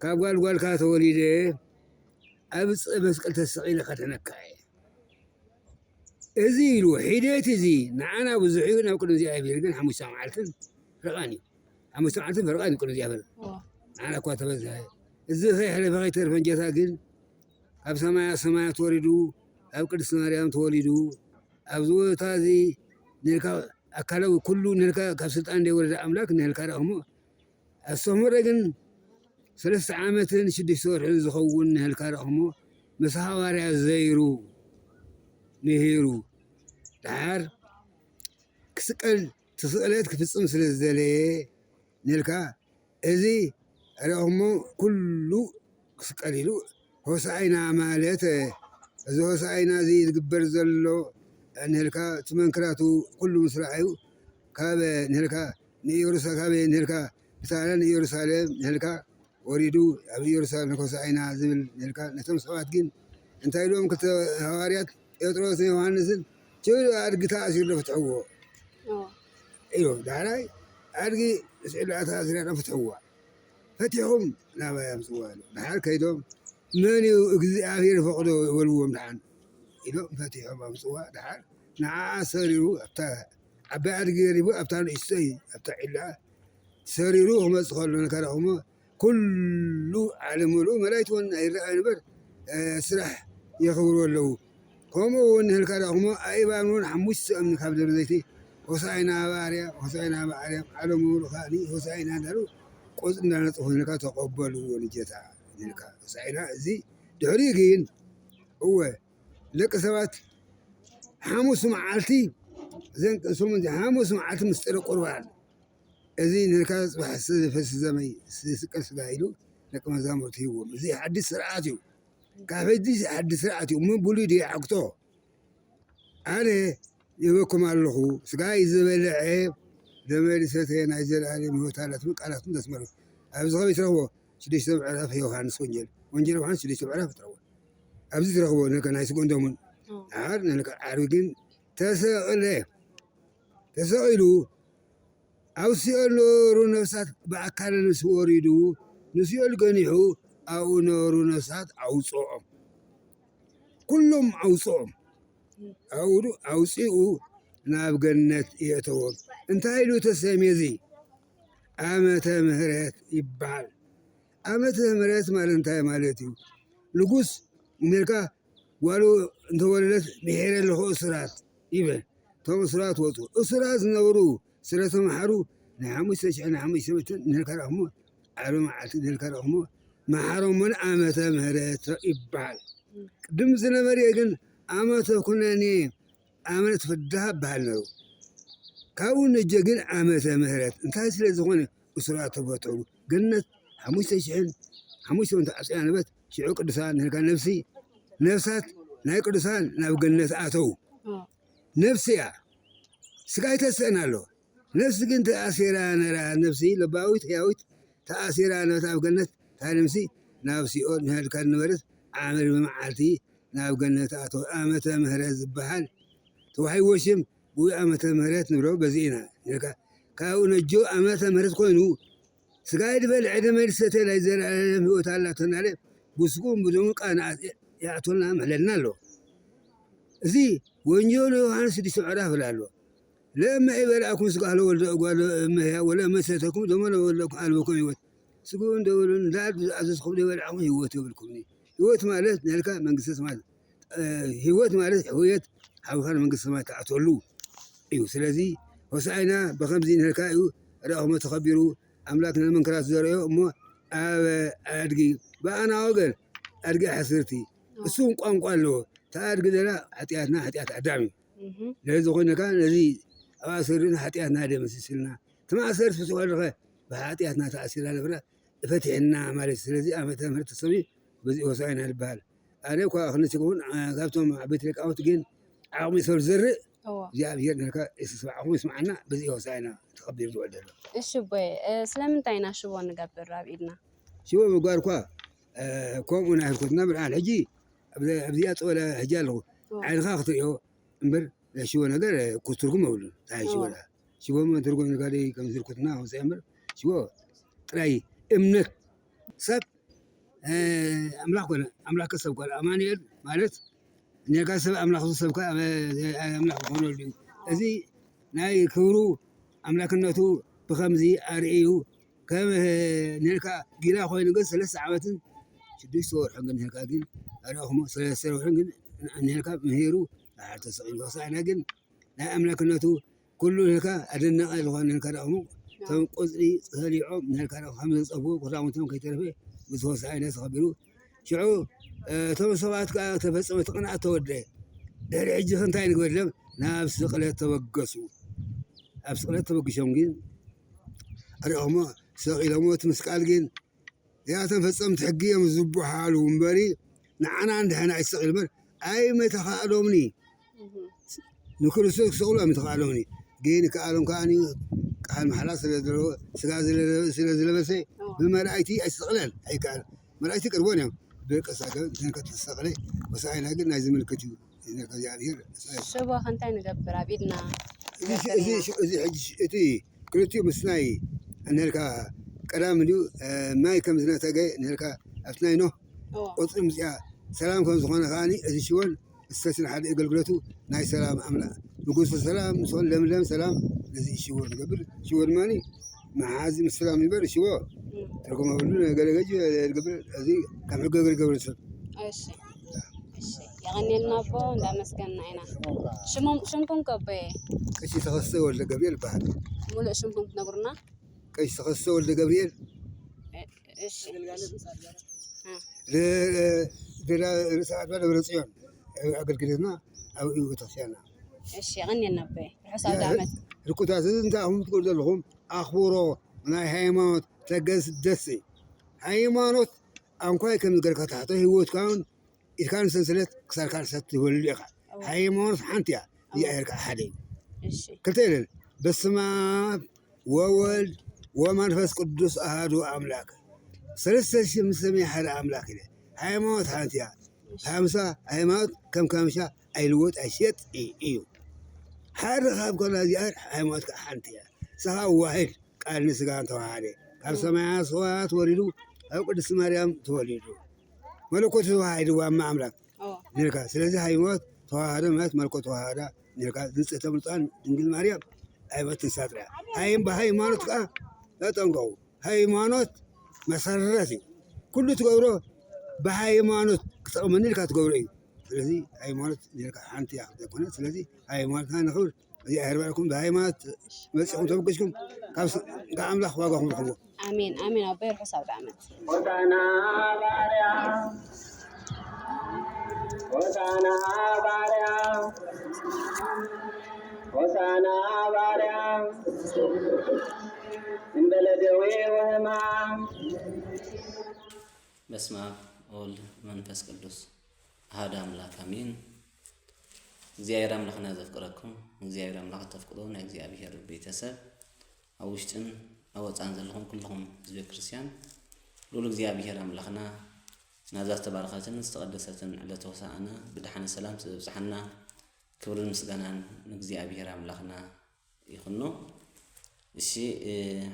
ካብ ጓል ጓልካ ተወሊደ ኣብ ዕፀ መስቀል ተሰቒለ ከድሕነካ እየ። እዚ ኢሉ ሒደት እዚ ንዓና ብዙሕ እዩ፣ ናብ ቅድሚ እግዚኣብሔር ግን ሓሙሽተ መዓልትን ፈረቓን እዩ። ሓሙሽተ መዓልትን ፈረቓን እዩ ቅድሚ እግዚኣብሔር። ዋው። ንዓና እኳ ተበዝሐ። እዚ ከይሕለፈ ከይተርፈን ጌታ ግን ካብ ሰማያ ሰማያት ወሪዱ፣ ኣብ ቅድስቲ ማርያም ተወሊዱ፣ ኣብዚ ቦታ እዚ ንልካ ኣካላዊ ኩሉ ንልካ ካብ ስልጣን ዘይወረደ ኣምላክ ንልካ ደኣ እሞ ኣስተምህሮ ግን ሰለስተ ዓመትን ሽዱሽተ ወርሕን ዝኸውን ንህልካ ረእኽሞ፣ ምስ ሃዋርያ ዘይሩ ምሂሩ፣ ደሓር ክስቀል፣ እቲ ስቕለት ክፍጽም ስለ ዝደለየ ንህልካ፣ እዚ ረእኽሞ ኩሉ ክስቀል ኢሉ ሆሳዕና ማለት፣ እዚ ሆሳዕና እዚ ዝግበር ዘሎ ንህልካ፣ እቲ መንክራቱ ኩሉ ምስ ረኣዩ፣ ካብ ንህልካ ንኢየሩሳ-፣ ካብ ንህልካ ብታህና ንኢየሩሳሌም ንህልካ ወሪዱ፣ ኣብ ኢየሩሳሌም ሆሳዕና ዝብል ንህልካ። ነቶም ሰባት ግን እንታይ ኢሎም ክልተ ሃዋርያት ጴጥሮስን ዮሃንስን? "ችሉ ኣድጊ ተኣሲሩ ዶ ፍትሕዎ?" ኦ። ኢሎም። ዳሕራይ ኣድጊ ስዒላ ተኣሲራ ዶ ፍትሕዋ? ፈቲሕኹም ናባይ ኣምጽዋ ኢሉ። ደሓር ከይዶም፣ "መን እዩ እግዚኣብሔር ፈቕዶ?" ይበልዎም ደሓን ኢሎም ፈቲሖም ኣምጽዋ። ደሓር ንዓኣ ሰሪሩ፣ ኣብታ ዓባይ ኣድጊ ገሪቡ፣ ኣብታ ንእሽቶይ፣ ኣብታ ዒላ ሰሪሩ ክመጽእ ከሎ ንከረኹሞ፣ ኩሉ ዓለም ምሉእ መላእክት እውን ኣይረኣዩ እምበር፣ እ፣ ስራሕ የኽብሩ ኣለዉ። ከምኡ እውን ንህልካ ረእኹሞ፣ ኣእባን እውን ሓሙሽተ እምኒ ካብ ደብረ ዘይቲ፣ "ሆሳዕና ኣብ ኣርያም፣ ሆሳዕና ኣብ ኣርያም፣ ዓለም ምሉእ ከኣ ሆሳዕና" እንዳሉ ቆጽሊ እንዳነጽፉ ንልካ ተቐበልዎ ንጌታ ንልካ። ሆሳዕና እዚ ድሕሪኡ ግን፣ እወ፣ ደቂ ሰባት ሓሙስ መዓልቲ፣ እዘን ሰሙን ሓሙስ መዓልቲ ምስጢረ ቁርባን፣ እዚ ንልካ ጽባሕ ዝፈስስ ደመይ ዝስቀል ስጋ ኢሉ ደቂ መዛሙርቲ ሂብዎም። እዚ ሓድሽ ስርዓት እዩ። ካብ ሕጂ ሓድሽ ስርዓት እዩ። እሞ ብሉይ ድዩ ይዓግቶ? ኣነ ይህበኩም ኣለኹ፣ ስጋይ ዝበልዐ ደመይ ዝሰተየ ናይ ዘለኣለም ህይወት ኣላ ትብል ቃላቱ ተስመሩ። ኣብዚ ኸበይ ትረኽቦ? ሽዱሽተ ምዕራፍ ዮሃንስ ወንጌል። ወንጌል ዮሃንስ ሽዱሽተ ምዕራፍ ትረኽቦ። ኣብዚ ትረኽቦ፣ ነከ ናይ ስግኡን ደሙን። ኦ። ደሓር ንልካ ዓርቢ ግን ተሰቕለ። ተሰቒሉ ኣብ ሲኦል ነበሩ ነፍሳት ብኣካለ ምስ ወሪዱ፣ ንሲኦል ገኒሑ ኣብኡ ነበሩ ነፍሳት ኣውጽኦም። ኩሎም ኣውጽኦም። ኣብኡ ኣውጺኡ ናብ ገነት የእተዎም። እንታይ ኢሉ ተሰምየ እዚ? ዓመተ ምህረት ይበሃል። ዓመተ ምህረት ማለት እንታይ ማለት እዩ? ንጉስ ሜልካ ጓሉ እንተወለደት ምሒረ ኣለኹ እሱራት ይበል። እቶም እሱራት ወፁ። እሱራት ዝነበሩ ስለ ተመሓሩ ናይ ሓሙሽተ ሽሕን ሓሙሽተ መእትን ንልካ ረእኹሞ፣ ዓርቢ መዓልቲ ንልካ ረእኹሞ፣ መሓሮሞን ዓመተ ምህረት ይበሃል። ቅድም ዝነበረ ግን ዓመተ ኩነኔ፣ ዓመት ፍዳ በሃል ነሩ። ካብኡ ነጀ ግን ዓመተ ምህረት እንታይ ስለ ዝኾነ እሱራት ተፈትሑ። ገነት ሓሙሽተ ሽሕን ሓሙሽተ መእትን ተዓጽያ ነበረት። ሽዑ ቅዱሳን ንልካ ነፍሲ፣ ነፍሳት ናይ ቅዱሳን ናብ ገነት ኣተው። ነፍሲ እያ፣ ስጋ ኣይተስእን ኣሎ። ነፍሲ ግን ተኣሲራ ነራ፣ ነፍሲ ለባዊት ሕያዊት ተኣሲራ ነበረት ኣብ ገነት። እታ ነፍሲ ናብ ሲኦል ንህልካ ነበረት። ዓመት ብመዓልቲ ናብ ገነት ኣተው። ዓመተ ምህረት ዝበሃል ተዋሂብዎ ሽም ብኡ ዓመተ ምህረት ንብሎ በዚ ኢና። ነካ ካብኡ ነጆ ዓመተ ምህረት ኮይኑ ስጋ ይድበል ዕደ መድሰተ ናይ ዘላለም ህይወት ኣላተናለ ብስጉም ብደሙ ቃና ይኣቶና ምሕለልና ኣሎ። እዚ ወንጌል ዮሃንስ ስድስተ ምዕራፍ ኣሎ። ለእመ ኢበላዕኩም ስጋ ለወልደ እጓለ እመሕያ ወለእመ ሰተኩም ደሞ ለወልደኩም ኣልበኩም ህይወት። ስግኡ እንደበሉ እንዳኣዘዝኩም ዘይበላዕኩም ህይወት የብልኩም። ህይወት ማለት ናልካ መንግስተ ሰማያት፣ ህይወት ማለት ህውየት ሓውኻ መንግስተ ሰማያት ትኣትወሉ እዩ። ስለዚ ሆሳዕና ብኸምዚ ንልካ እዩ ረእኹሞ ተኸቢሩ። ኣምላክ ንመንክራት ዘርእዮ እሞ ኣብ ኣድጊ ብኣና ወገን ኣድጊ ሓስርቲ እሱን ቋንቋ ኣለዎ። ተኣድጊ ደላ ሓጢኣትና ሓጢኣት ኣዳም እዩ። ለዚ ዝኾነካ ነዚ ኣብ ኣሰሪና ሓጢኣትና ደምስስልና። እቲ ማእሰርቲ ፍትሑ ኣለኸ ብሓጢኣትና ተኣሲራ ነበራ እፈትሕና ማለት እዩ። ስለዚ ዓመተ ምህረት ተሰሚ በዚ ሆሳዕና ይበሃል። ኣነ እኳ ክነሲ ክውን ካብቶም ዓበይቲ ሊቃውንት ግን ዓቕሚ ሰብ ዝዘርእ እግዚኣብሔር ነካ የስስማዕኹም ይስማዓና። በዚ ሆሳዕና ተኸቢሩ ዝውዕል ዘሎ። እሺ ኣቦይ፣ ስለምንታይ ኢና ሽቦ ንገብር ኣብ ኢድና? ሽቦ ምግባር እኳ ከምኡ ናይ ህልኩትና ብርሃን ሕጂ ኣብዚኣ ፀወለ ሕጂ ኣለኹ ዓይንኻ ክትሪኦ እምበር ናይ ሽቦ ነገር ኩ ትርጉም የብሉን። እንታይ ሽቦ ደኣ? ሽቦ እሞ ትርጉም ነጋዲ ከም ዝርኩትና ወፅአ እምበር ሽቦ ጥራይ እምነት ሰብ ኣምላኽ ኮነ ኣምላኽ ሰብ ኮነ ኣማኑኤል ማለት ነጋ ሰብ ኣምላኽ ሰብካ ኣምላኽ ዝኾነሉ እዩ። እዚ ናይ ክብሩ ኣምላክነቱ ብኸምዚ ኣርእዩ ከም ነልካ ጊላ ኮይኑ ግን ሰለስተ ዓመትን ሽዱሽተ ወርሕን ግን ነልካ ግን ኣርእኹሞ ሰለስተ ወርሕን ግን ነልካ ምሂሩ ድሓር ተሰቒሉ። ሆሳዕና ግን ናይ ኣምላክነቱ ኩሉ ነልካ ኣደነቐ ዝኾነ ነልካ ደኣ እሞ እቶም ቆጽሊ ተሊዖም ነልካ ደኣ ከም ዘጸፍዎ ክዳውንቶም ከይተረፈ ምስ ሆሳዕና ተኸቢሩ። ሽዑ እቶም ሰባት ከኣ ተፈጸመ፣ እቲ ቅንኣት ተወደ። ድሕሪ ሕጂ ከ እንታይ ንግበር ኢሎም ናብ ስቕለት ተበገሱ። ኣብ ስቕለት ተበጊሶም ግን ኣርእኹሞ ሰቒሎሞ እቲ ምስቃል ግን እዚኣቶም ፈጸምቲ ሕጊ እዮም ዝበሃሉ እምበሪ ንዓና እንድሕና ኣይትሰቕል እምበር ኣይመተኻእሎምኒ። ንክርስቶስ ክሰቕሉ ኣይመተኻእሎምኒ። ግን ከኣሎም ከኣ ቃል መሓላ ስለ ዘለዎ ስጋ ስለ ዝለበሰ ብመላእክቲ ኣይትሰቕለን ኣይከኣል። መላእክቲ ቅርቦን እዮም። ብቅሳ ግን እንተን ከተሰቕለ ሆሳዕና ግን ናይ ዝምልክት እዩ። እግዚኣብሔር ሽቦ ከ እንታይ ንገብር ኣብ ኢድና እዚ እዚ እዚ ሕጂ እቲ ክልቲኡ ምስናይ እንልካ ቀዳም ድዩ ማይ ከም ዝነተገ እንልካ ኣብቲ ናይ ኖህ እዎ። ቆጽሊ ምጽያ ሰላም ከም ዝኾነ ከኣኒ እዚ ሽቦን እስተትን ሓደ ኣገልግሎቱ ናይ ሰላም ኣምላኽ ንጉሱ ሰላም ዝኾን ለምለም ሰላም ነዚ ሽቦ ንገብር። ሽቦ ድማ መሓዚ ምስ ሰላም ይበር ሽቦ ትርጉም ኣብሉ ገለገጅ ዝገብር እዚ ከም ሕገ ገር ገብር ሰብ እሺ እሺ፣ የቐንየልና ኣቦ፣ እንዳመስገንና ኢና። ሽሞም ሽምኩም ከ ኣቦየ? ቀሺ ተኸስተ ወልደ ገብርኤል ይበሃል። ሙሉእ ሽምኩም ትነግሩና? ቀሺ ተኸስተ ወልደ ገብርኤል። እሺ። እ። ደ-፣ ደ-፣ ርእሰ ኣድባር ደብረ ጽዮን ኣገልግሎትና ኣብ እዩ ቤተክርስቲያንና። እሺ፣ የቐንየልና ኣቦየ። ርሑስ ኣውደ ዓመት። ርኩታት እዚ እንታይ ኣኹም ትገብሩ ዘለኹም? ኣኽብሮ ናይ ሃይማኖት ተገስ ደስ ሃይማኖት ኣንኳይ ከም ዝገርካ ታሕቶ ህይወትካ እውን ኢድካን ሰንሰለት ክሳድካ ርሰት ትበልሉ ኢኻ። ሃይማኖት ሓንቲ እያ፣ እግዚኣብሔር ከዓ ሓደ እዩ። እሺ። ክልተ የለን። በስመ ኣብ ወወልድ ወመንፈስ ቅዱስ ኣሃዱ ኣምላክ። ሰለስተ ሽም ሰመይ ሓደ ኣምላክ ኢለ። ሃይማኖት ሓንቲ እያ። ሃምሳ ሃይማኖት ከም ካምሻ ኣይልወጥ ኣይሸጥ እዩ። ሓደ ካብ ኮላ እግዚኣብሔር ሃይማኖት ከዓ ሓንቲ እያ። ንስኻ ዋሂድ ቃል ንስጋን ተዋሃደ። ካብ ሰማያ ሰማያት ወሪዱ ኣብ ቅድስቲ ማርያም ተወሊዱ። መለኮት ተዋሂዱ ዋማ ኣምላክ እዎ። ንልካ። ስለዚ ሃይማኖት ተዋሃደ ማለት መለኮት ተዋሃዳ ንልካ። ንጽሕተ ምልጣን ድንግል ማርያም ሃይማኖት ትንሳጥራ። ሃይም-፣ ብሃይማኖት ከዓ ተጠንቀቁ። ሃይማኖት መሰረት እዩ። ኩሉ ትገብሮ ብሃይማኖት ክጠቕመኒ ኢልካ ትገብሮ እዩ። ስለዚ ሃይማኖት ኔርካ ሓንቲ እያ ዘይኮነ። ስለዚ ሃይማኖትና ነኽብር። እዚ ኣይርባዕኩም ብሃይማኖት መፂኹም ተበገስኩም ካብ ስ- ካብ ኣምላኽ ዋጋኹም ርኽቦ። ኣሜን ኣሜን። ኣቦይ ርሑስ ኣውደ ዓመት። ሆሳና ባርያ ሆሳና ባርያ ሆሳና ባርያ እንበለ ደዌ ወህማም። በስመ አብ ወወልድ መንፈስ ቅዱስ አሐዱ አምላክ አሜን። እግዚኣብሔር አምላኽና ዘፍቅረኩም፣ እግዚኣብሔር አምላኽ ተፍቅሮ ናይ እግዚኣብሔር ቤተሰብ፣ ኣብ ውሽጥን ኣብ ወፃን ዘለኹም ኩልኹም ህዝበ ክርስቲያን፣ ልኡል እግዚኣብሔር ኣምላኽና ናዛ ዝተባረኸትን ዝተቐደሰትን ዕለተ ሆሳዕና ብድሓነ ሰላም ስለ ኣብፅሓና ክብርን ምስጋናን ንእግዚኣብሔር ኣምላኽና ይኹኖ። እሺ፣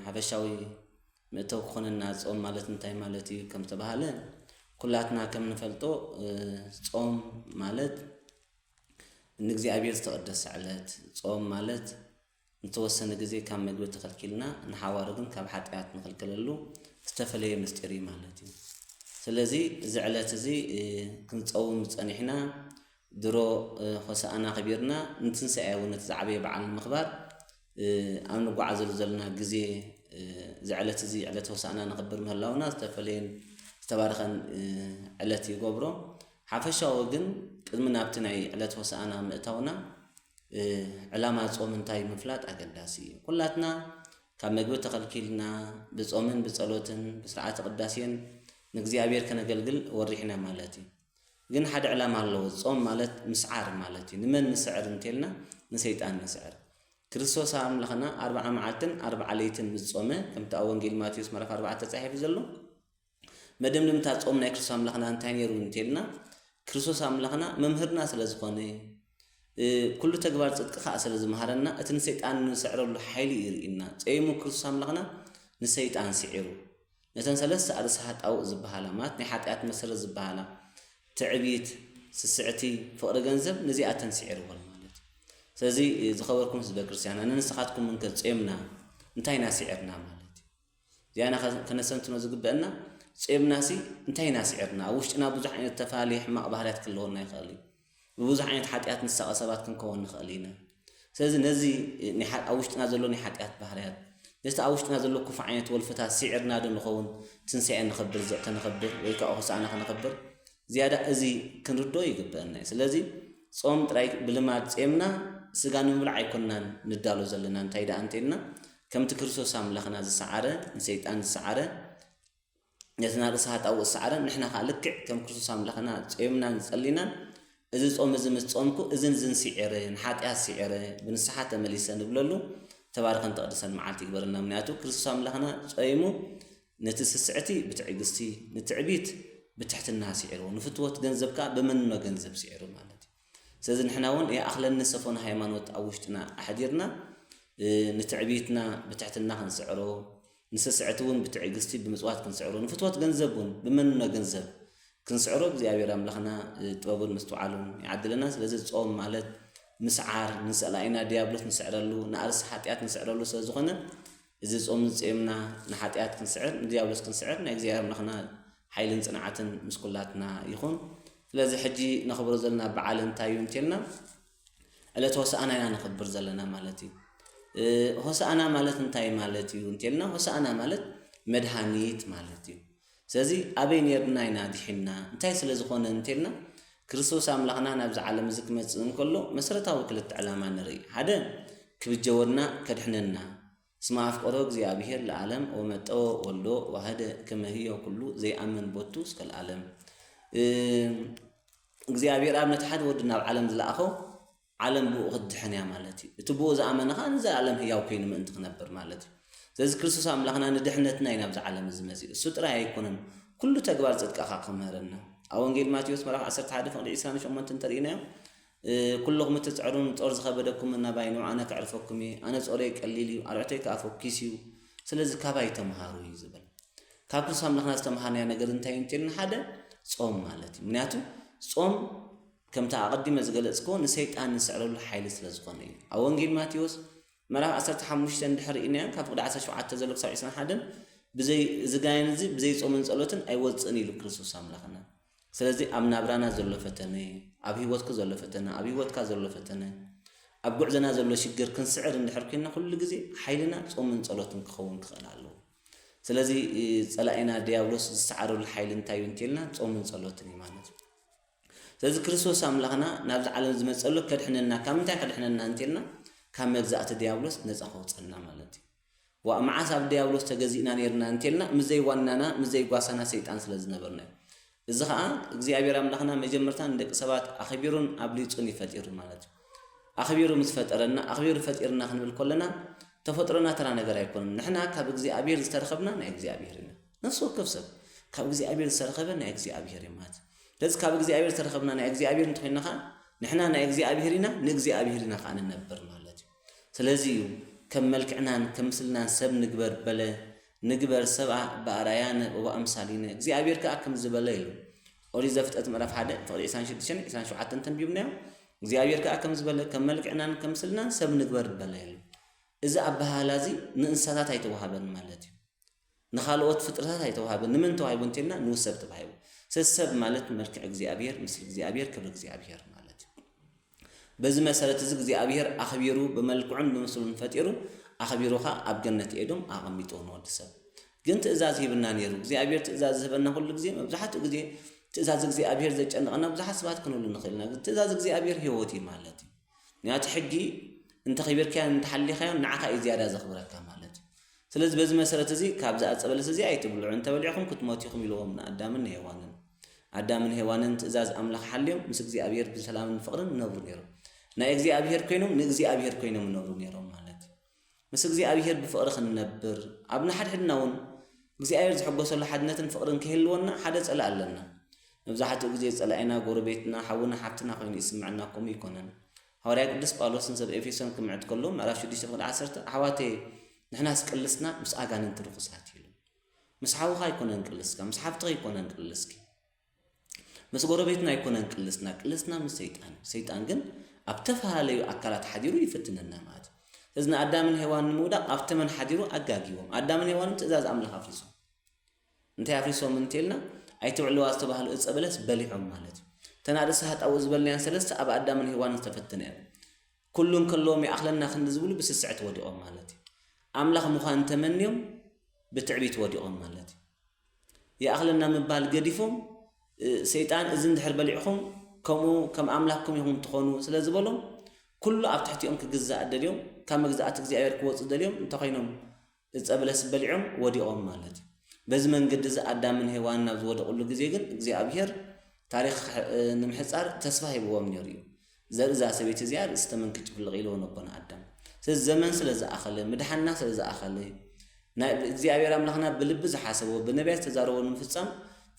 ሓፈሻዊ መእተው ክኾነና ጾም ማለት እንታይ ማለት እዩ ከም ተባሃለ፣ ኩላትና ከም ንፈልጦ ጾም ማለት ንእግዚኣብሔር ዝተቐደሰ ዕለት፣ ጾም ማለት ንተወሰነ ግዜ ካብ መግቢ ተኸልኪልና ንሓዋሩ ግን ካብ ሓጢኣት ንኽልከለሉ ዝተፈለየ ምስጢር እዩ ማለት እዩ። ስለዚ እዚ ዕለት እዚ ክንጸውም ዝጸኒሕና ድሮ ሆሳእና ኣኽቢርና ንትንሳኤ እውን ነቲ ዝዓበየ በዓል ንምኽባር ኣብ ንጓዓዘሉ ዘለና ግዜ እዚ ዕለት እዚ ዕለት ሆሳእና ነኽብር ምህላውና ዝተፈለየን ዝተባረኸን ዕለት ይገብሮ። ሓፈሻዊ ግን ቅድሚ ናብቲ ናይ ዕለት ሆሳእና ምእታውና ዕላማ ጾም እንታይ ምፍላጥ ኣገዳሲ እዩ። ኩላትና ካብ መግቢ ተኸልኪልና ብጾምን ብጸሎትን ብስርዓተ ቅዳሴን ንእግዚኣብሔር ከነገልግል ወሪሕና ማለት እዩ። ግን ሓደ ዕላማ ኣለዎ። ጾም ማለት ምስዓር ማለት እዩ። ንመን ንስዕር እንተልና ንሰይጣን ንስዕር። ክርስቶስ ኣምላኽና ኣርብዓ መዓልትን ኣርብዓ ለይትን ምስ ጾመ ከምቲ ኣብ ወንጌል ማቴዎስ ምዕራፍ ኣርባዕተ ተጻሒፉ ዘሎ መደምደምታ ጾም ናይ ክርስቶስ ኣምላኽና እንታይ ነይሩ እንተልና ክርስቶስ ኣምላኽና መምህርና ስለ ዝኾነ ኩሉ ተግባር ጽድቂ ከዓ ስለ ዝመሃረና እቲ ንሰይጣን ንስዕረሉ ሓይሊ ይርእና። ጸይሙ ክርስቶስ ኣምላኽና ንሰይጣን ስዒሩ ነተን ሰለስተ ኣርእሲ ሃጣውእ ዝበሃላ ማለት ናይ ሓጢኣት መሰረት ዝበሃላ ትዕቢት፣ ስስዕቲ፣ ፍቕሪ ገንዘብ ነዚኣተን ስዒርወን ማለት እዩ። ስለዚ ዝኸበርኩም ህዝበ ክርስቲያን ኣነ ንስኻትኩም እንከ ጾምና እንታይ ኢና ስዒርና ማለት እዩ። እዚኣና ከነሰንትኖ ዝግበአና ጾምናሲ እንታይ ኢና ስዒርና? ኣብ ውሽጥና ብዙሕ ዓይነት ተፈላለየ ሕማቕ ባህርያት ክህልወና ይኽእል እዩ። ብብዙሕ ዓይነት ሓጢኣት ንሳቐ ሰባት ክንከውን ንኽእል ኢና። ስለዚ ነዚ ኣብ ውሽጥና ዘሎ ናይ ሓጢኣት ባህርያት ነቲ ኣብ ውሽጥና ዘሎ ክፉ ዓይነት ወልፍታት ስዒርና ዶ ንኸውን ትንሳኤ ንኸብር ዘእተ ንኸብር ወይ ከዓ ሆሳእና ከነኸብር ዝያዳ እዚ ክንርዶ ይግበአና እዩ። ስለዚ ጾም ጥራይ ብልማድ ጼምና ስጋ ንምብላዕ ኣይኮንናን ንዳሎ ዘለና እንታይ ደኣ እንተልና ከምቲ ክርስቶስ ኣምላኽና ዝሰዓረ ንሰይጣን ዝሰዓረ ነቲ ናርእሲ ሃጣውእ ዝሰዓረ ንሕና ከዓ ልክዕ ከም ክርስቶስ ኣምላኽና ጾምናን ጸሊናን እዚ ጾም እዚ ምስ ጾምኩ እዝን እዝን ስዒረ ንሓጢኣት ስዒረ ብንስሓ ተመሊሰ ንብለሉ ተባረኸን ተቐድሰን መዓልቲ ይግበረና። ምክንያቱ ክርስቶስ ኣምላኽና ጾይሙ ነቲ ስስዕቲ ብትዕግስቲ ንትዕቢት ብትሕትና ስዒርዎ ንፍትወት ገንዘብ ከዓ ብመንኖ ገንዘብ ስዒሩ ማለት እዩ። ስለዚ ንሕና እውን የኣኽለኒ ሰፎን ሃይማኖት ኣብ ውሽጥና ኣሕዲርና ንትዕቢትና ብትሕትና ክንስዕሮ ንስስዕቲ እውን ብትዕግስቲ ብምፅዋት ክንስዕሮ ንፍትወት ገንዘብ እውን ብመንኖ ገንዘብ ክንስዕሮ እግዚኣብሔር ኣምላኽና ጥበቡን ምስትውዓሉን ይዓድለና። ስለዚ ጾም ማለት ምስዓር ንስእላኢና ዲያብሎስ ንስዕረሉ ንኣርሲ ሓጢኣት ንስዕረሉ ስለ ዝኾነ እዚ ጾም ዝጽየምና ንሓጢኣት ክንስዕር ንዲያብሎስ ክንስዕር ናይ እግዚኣብሔር ኣምላኽና ሓይልን ጽንዓትን ምስ ኩላትና ይኹን። ስለዚ ሕጂ ነኽብሮ ዘለና በዓል እንታይ እዩ እንቴልና ዕለት ሆሳእና ኢና ነኽብር ዘለና ማለት እዩ። ሆሳእና ማለት እንታይ ማለት እዩ እንቴልና ሆሳእና ማለት መድሃኒት ማለት እዩ። ስለዚ ኣበይ ነርና ኢና ድሒንና እንታይ ስለ ዝኾነ እንቴልና ክርስቶስ ኣምላኽና ናብዚ ዓለም እዚ ክመጽእ እንከሎ መሰረታዊ ክልተ ዕላማ ንርኢ። ሓደ ክብጀወና ከድሕነና እስመ ኣፍቀሮ እግዚኣብሔር ለዓለም ወመጠወ ወልዶ ዋህደ ከመህዮ ኩሉ ዘይኣምን ቦቱ እስከ ለዓለም። እግዚኣብሔር ኣብ ነቲ ሓደ ወዱ ናብ ዓለም ዝለኣኸው ዓለም ብኡ ክትድሕን እያ ማለት እዩ። እቲ ብኡ ዝኣመነ ከዓ ንዘለኣለም ህያው ኮይኑ ምእንቲ ክነብር ማለት እዩ። ስለዚ ክርስቶስ ኣምላኽና ንድሕነትና እዩ ናብዚ ዓለም እዚ መፂኡ። እሱ ጥራይ ኣይኮነን፣ ኩሉ ተግባር ፅድቂ ከዓ ክምህረና። ኣብ ወንጌል ማቴዎስ ምዕራፍ ዓሰርተ ሓደ ፍቕዲ ዕስራን ሸሞንተን እንተርኢናዮ ኩልኹም እትፅዕሩን ጦር ዝኸበደኩም እናባይ ንዑ ኣነ ከዕርፈኩም እየ። ኣነ ጾረይ ቀሊል እዩ፣ ኣርዕቶይ ከዓ ፈኪስ እዩ። ስለዚ ካባይ ተምሃሩ እዩ ዝብል። ካብ ክርስቶስ ኣምላኽና ዝተምሃርናዮ ነገር እንታይ እዩ እንተልና ሓደ ጾም ማለት እዩ። ምክንያቱ ጾም ከምቲ ኣቐዲመ ዝገለጽክዎ ንሰይጣን ንስዕረሉ ሓይሊ ስለ ዝኾነ እዩ። ኣብ ወንጌል ማቴዎስ ምዕራፍ ዓሰርተ ሓሙሽተ እንድሕር ርኢናዮ ካብ ፍቕዲ ዓሰርተ ሸውዓተ ዘሎ ክሳብ ዕስራን ሓደን ብዘይ እዚ ጋኔን እዚ ብዘይ ጾምን ጸሎትን ኣይወጽእን ኢሉ ክርስቶስ ኣምላኽና። ስለዚ ኣብ ናብራና ዘሎ ፈተነ፣ ኣብ ህይወትኩ ዘሎ ፈተነ፣ ኣብ ህይወትካ ዘሎ ፈተነ፣ ኣብ ጉዕዞና ዘሎ ሽግር ክንስዕር እንድሕር ኮይንና ኩሉ ግዜ ሓይልና ጾምን ጸሎትን ክኸውን ክኽእል ኣለዎ። ስለዚ ጸላኢና ዲያብሎስ ዝሰዓረሉ ሓይሊ እንታይ እዩ እንተልና ጾምን ጸሎትን እዩ ማለት እዩ። ስለዚ ክርስቶስ ኣምላኽና ናብዚ ዓለም ዝመጸሉ ከድሕነና ካብ ምንታይ ከድሕነና እንተልና ካብ መግዛእቲ ዲያብሎስ ነጻ ከውፀና ማለት እዩ። ዋ መዓስ ኣብ ዲያብሎስ ተገዚእና ነርና እንተልና ምዘይ ዋናና ምዘይ ጓሳና ሰይጣን ስለ ዝነበርና እዩ። እዚ ከዓ እግዚኣብሔር ኣምላኽና መጀመርታ ንደቂ ሰባት ኣኽቢሩን ኣብሊፁን ይፈጢሩ ማለት እዩ። ኣኽቢሩ ምስ ፈጠረና ኣኽቢሩ ፈጢርና ክንብል ከለና ተፈጥሮና ተራ ነገር ኣይኮነን። ንሕና ካብ እግዚኣብሔር ዝተረኸብና ናይ እግዚኣብሔር ኢና። ነፍሲ ወከፍ ሰብ ካብ እግዚኣብሔር ዝተረኸበ ናይ እግዚኣብሔር እዩ ማለት እዩ። ስለዚ ካብ እግዚኣብሔር ዝተረኸብና ናይ እግዚኣብሔር እንተኮይንና ከዓ ንሕና ናይ እግዚኣብሔር ኢና፣ ንእግዚኣብሔር ኢና ከዓ ንነብር ማለት እዩ። ስለዚ እዩ ከም መልክዕናን ከም ምስልናን ሰብ ንግበር በለ፣ ንግበር ሰብኣ ብኣርኣያነ ወበኣምሳሊነ እግዚኣብሔር ከዓ ከም ዝበለ ኢሉ። ኦሪት ዘፍጥረት ምዕራፍ ሓደ ፍቕዲ ዕስራን ሽዱሽተን ዕስራን ሸውዓተን ተንቢብናዮ። እግዚኣብሔር ከዓ ከም ዝበለ ከም መልክዕናን ከም ምስልናን ሰብ ንግበር በለ ኢሉ። እዚ ኣበሃህላ እዚ ንእንስሳታት ኣይተዋሃበን ማለት እዩ። ንኻልኦት ፍጥረታት ኣይተዋሃበን። ንመን ተዋሂቡ እንተልና ንሰብ ተዋሂቡ። ሰብ ማለት መልክዕ እግዚኣብሔር፣ ምስሊ እግዚኣብሔር፣ ክብሪ እግዚኣብሔር ማለት እዩ። በዚ መሰረት እዚ እግዚኣብሔር ኣኽቢሩ ብመልክዑን ብምስሉን ፈጢሩ ኣኽቢሩኻ ኣብ ገነት ኤዶም ኣቐሚጥዎ ንወዲ ሰብ። ግን ትእዛዝ ሂብና ነይሩ። እግዚኣብሔር ትእዛዝ ዝህበና ኩሉ ግዜ መብዛሕትኡ ግዜ ትእዛዝ እግዚኣብሔር ዘጨንቐና ብዙሓት ሰባት ክንብሉ ንኽእል ኢና። ግን ትእዛዝ እግዚኣብሔር ህይወት እዩ ማለት እዩ። ምክንያቱ ሕጊ እንተኺቢርካዮን እንተሓሊኻዮን ንዓኻ እዩ ዝያዳ ዘኽብረካ ማለት እዩ። ስለዚ በዚ መሰረት እዚ ካብዚ ኣፀበለስ እዚ ኣይትብልዑ እንተበሊዕኹም ክትሞቱ ኢኹም ኢልዎም ንኣዳምን ንሄዋንን። ኣዳምን ሄዋንን ትእዛዝ ኣምላኽ ሓልዮም ምስ እግዚኣብሔር ብሰላምን ፍቕርን ይነብሩ ነይሮም። ናይ እግዚኣብሔር ኮይኖም ንእግዚኣብሔር ኮይኖም ይነብሩ ነይሮም ማለት እዩ። ምስ እግዚኣብሔር ብፍቕሪ ክንነብር ኣብ ንሓድሕድና እውን እግዚኣብሔር ዝሕጎሰሉ ሓድነትን ፍቕርን ክህልወና ሓደ ፀላእ ኣለና። መብዛሕትኡ ግዜ ፀላኢና ጎረቤትና ሓውና ሓፍትና ኮይኑ ይስምዐና ከምኡ ይኮነን። ሃዋርያ ቅዱስ ጳውሎስ ንሰብ ኤፌሶን ክምዕድ ከሎ ምዕራፍ ሽዱሽተ ፍቕዲ ዓሰርተ ኣሕዋተየ ንሕናስ ቅልስና ምስ ኣጋንንቲ ርኩሳት ኢሉ። ምስ ሓውኻ ኣይኮነን ቅልስካ፣ ምስ ሓፍትኺ ኣይኮነን ቅልስኪ፣ ምስ ጎረቤትና ኣይኮነን ቅልስና። ቅልስና ምስ ሰይጣን እዩ። ሰይጣን ግን ኣብ ተፈላለዩ ኣካላት ሓዲሩ ይፍትነና ማለት እዩ። ስለዚ ንኣዳምን ሄዋን ንምውዳቕ ኣብ ተመን ሓዲሩ ኣጋጊዎም። ኣዳምን ሄዋንን ትእዛዝ ኣምላኽ ኣፍሪሶም። እንታይ ኣፍሪሶም እንተልና ኣይትብዕልዋ ዝተባህሉ እፀ በለስ በሊዖም ማለት እዩ። ተናደሰ ሃጣው ዝበልናያን ሰለስተ ኣብ ኣዳምን ሄዋንን ዝተፈተነ እዮም። ኩሉ እንከለዎም ይኣኽለና ክንዲ ዝብሉ ብስስዕት ወዲቖም ማለት እዩ። ኣምላኽ ምዃን ተመንዮም ብትዕቢት ወዲቖም ማለት እዩ። ይኣኽለና ምባል ገዲፎም ሰይጣን እዚ እንድሕር በሊዕኹም ከምኡ ከም ኣምላኽኩም ኢኹም ትኾኑ ስለ ዝበሎም ኩሉ ኣብ ትሕቲኦም ክግዛእ ደልዮም ካብ መግዛእቲ እግዚኣብሔር ክወፁ ደልዮም እንተኾይኖም እፀ በለስ በሊዖም ወዲቖም ማለት እዩ። በዚ መንገዲ እዚ ኣዳምን ሄዋን ናብ ዝወደቕሉ ግዜ ግን እግዚኣብሔር ታሪኽ ንምሕፃር ተስፋ ሂብዎም ነይሩ እዩ። ዘርኢ እዛ ሰበይቲ እዚኣ ርእሲ ተመን ክጭፍልቕ ኢልዎ ነቦና ኣዳም። ስለዚ ዘመን ስለ ዝኣኸለ፣ ምድሓንና ስለ ዝኣኸለ፣ ናይ እግዚኣብሔር ኣምላኽና ብልቢ ዝሓሰቦ፣ ብነቢያት ዝተዛረቦ ንምፍጻም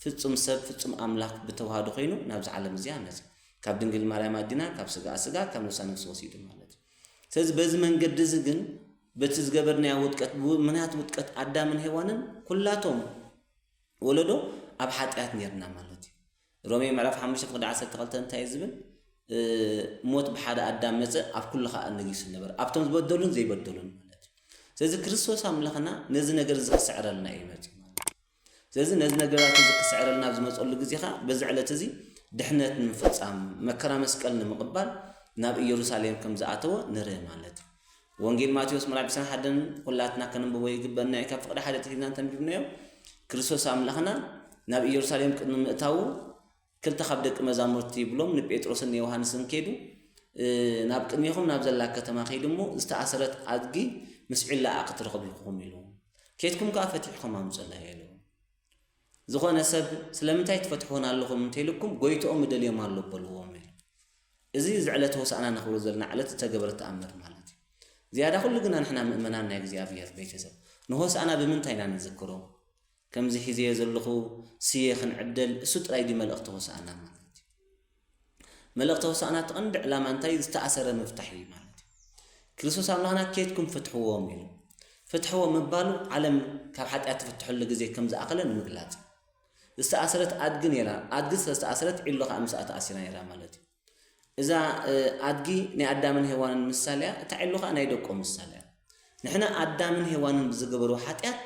ፍጹም ሰብ ፍጹም ኣምላኽ ብተዋህዶ ኮይኑ ናብዚ ዓለም እዚኣ መጽ ካብ ድንግል ማርያም ኣዲና ካብ ስጋ ስጋ ካብ ነፍሳ ነፍሲ ወሲዱ ማለት እዩ። ስለዚ በዚ መንገዲ እዚ ግን በቲ ዝገበርናዮ ውድቀት ምክንያት ውድቀት ኣዳምን ሄዋንን ኩላቶም ወለዶ ኣብ ሓጢኣት ነርና ማለት እዩ። ሮሜ ምዕራፍ ሓሙሽተ ፍቕዲ ዓሰርተ ክልተ እንታይ እዩ ዝብል? ሞት ብሓደ ኣዳም መጸ ኣብ ኩሉ ኸኣ ነጊሱ ነበረ ኣብቶም ዝበደሉን ዘይበደሉን ማለት እዩ። ስለዚ ክርስቶስ ኣምላኽና ነዚ ነገር እዚ ክስዕረልና እዩ መጺኡ ማለት እዩ። ስለዚ ነዚ ነገራት እዚ ክስዕረልና ኣብ ዝመፀሉ ግዜ ኸዓ በዚ ዕለት እዚ ድሕነት ንምፍፃም መከራ መስቀል ንምቕባል ናብ ኢየሩሳሌም ከም ዝኣተወ ንርኢ ማለት እዩ። ወንጌል ማቴዎስ ምዕራፍ ዕስራን ሓደን ኩላትና ከነንብቦ ይግበአና እዩ። ካብ ፍቕዲ ሓደ ጥሒና እንተንቢብናዮ ክርስቶስ ኣምላኽና ናብ ኢየሩሳሌም ቅድሚ ምእታዉ ክልተ ካብ ደቂ መዛሙርቲ ይብሎም ንጴጥሮስን ንዮሃንስን ከይዱ ናብ ቅድሜኹም ናብ ዘላ ከተማ ከይዱ እሞ ዝተኣሰረት ኣድጊ ምስ ዒላኣ ክትረኽቡ ኢኹም ኢሉ። ኬድኩም ከኣ ፈቲሕኩም ኣምጹለይ ኢሉ። ዝኾነ ሰብ ስለምንታይ ትፈትሕዎን ኣለኹም እንተኢልኩም ጎይትኦም ይደልዮም ኣሎ በልዎም ኢሉ። እዚ እዚ ዕለት ሆሳዕና ነኽብሮ ዘለና ዕለት ዝተገበረ ተኣምር ማለት እዩ። ዝያዳ ኩሉ ግና ንሕና ምእመናን ናይ እግዚኣብሔር ቤተሰብ ንሆሳዕና ብምንታይ ኢና ንዝክሮ? ከምዚ ሒዘዮ ዘለኹ ስየ ክንዕደል እሱ ጥራይ ድዩ መልእኽቲ ሆሳዕና ማለት እዩ? መልእኽቲ ሆሳዕና እቲ ቀንዲ ዕላማ እንታይ ዝተኣሰረ ምፍታሕ እዩ ማለት እዩ። ክርስቶስ ኣምላኽና ኬድኩም ፍትሕዎም ኢሉ። ፍትሕዎም ምባሉ ዓለም ካብ ሓጢኣት ትፍትሐሉ ግዜ ከም ዝኣኸለ ንምግላጽ እዩ። ዝተኣሰረት ኣድጊ ነይራ። ኣድጊ ስለ ዝተኣሰረት ዒሎ ከዓ ምስኣ ተኣሲራ ነይራ ማለት እዩ። እዛ ኣድጊ ናይ ኣዳምን ሄዋንን ምሳሌ እያ። እታ ዒሎ ከዓ ናይ ደቆም ምሳሌ እያ። ንሕና ኣዳምን ሄዋንን ብዝገበርዎ ሓጢኣት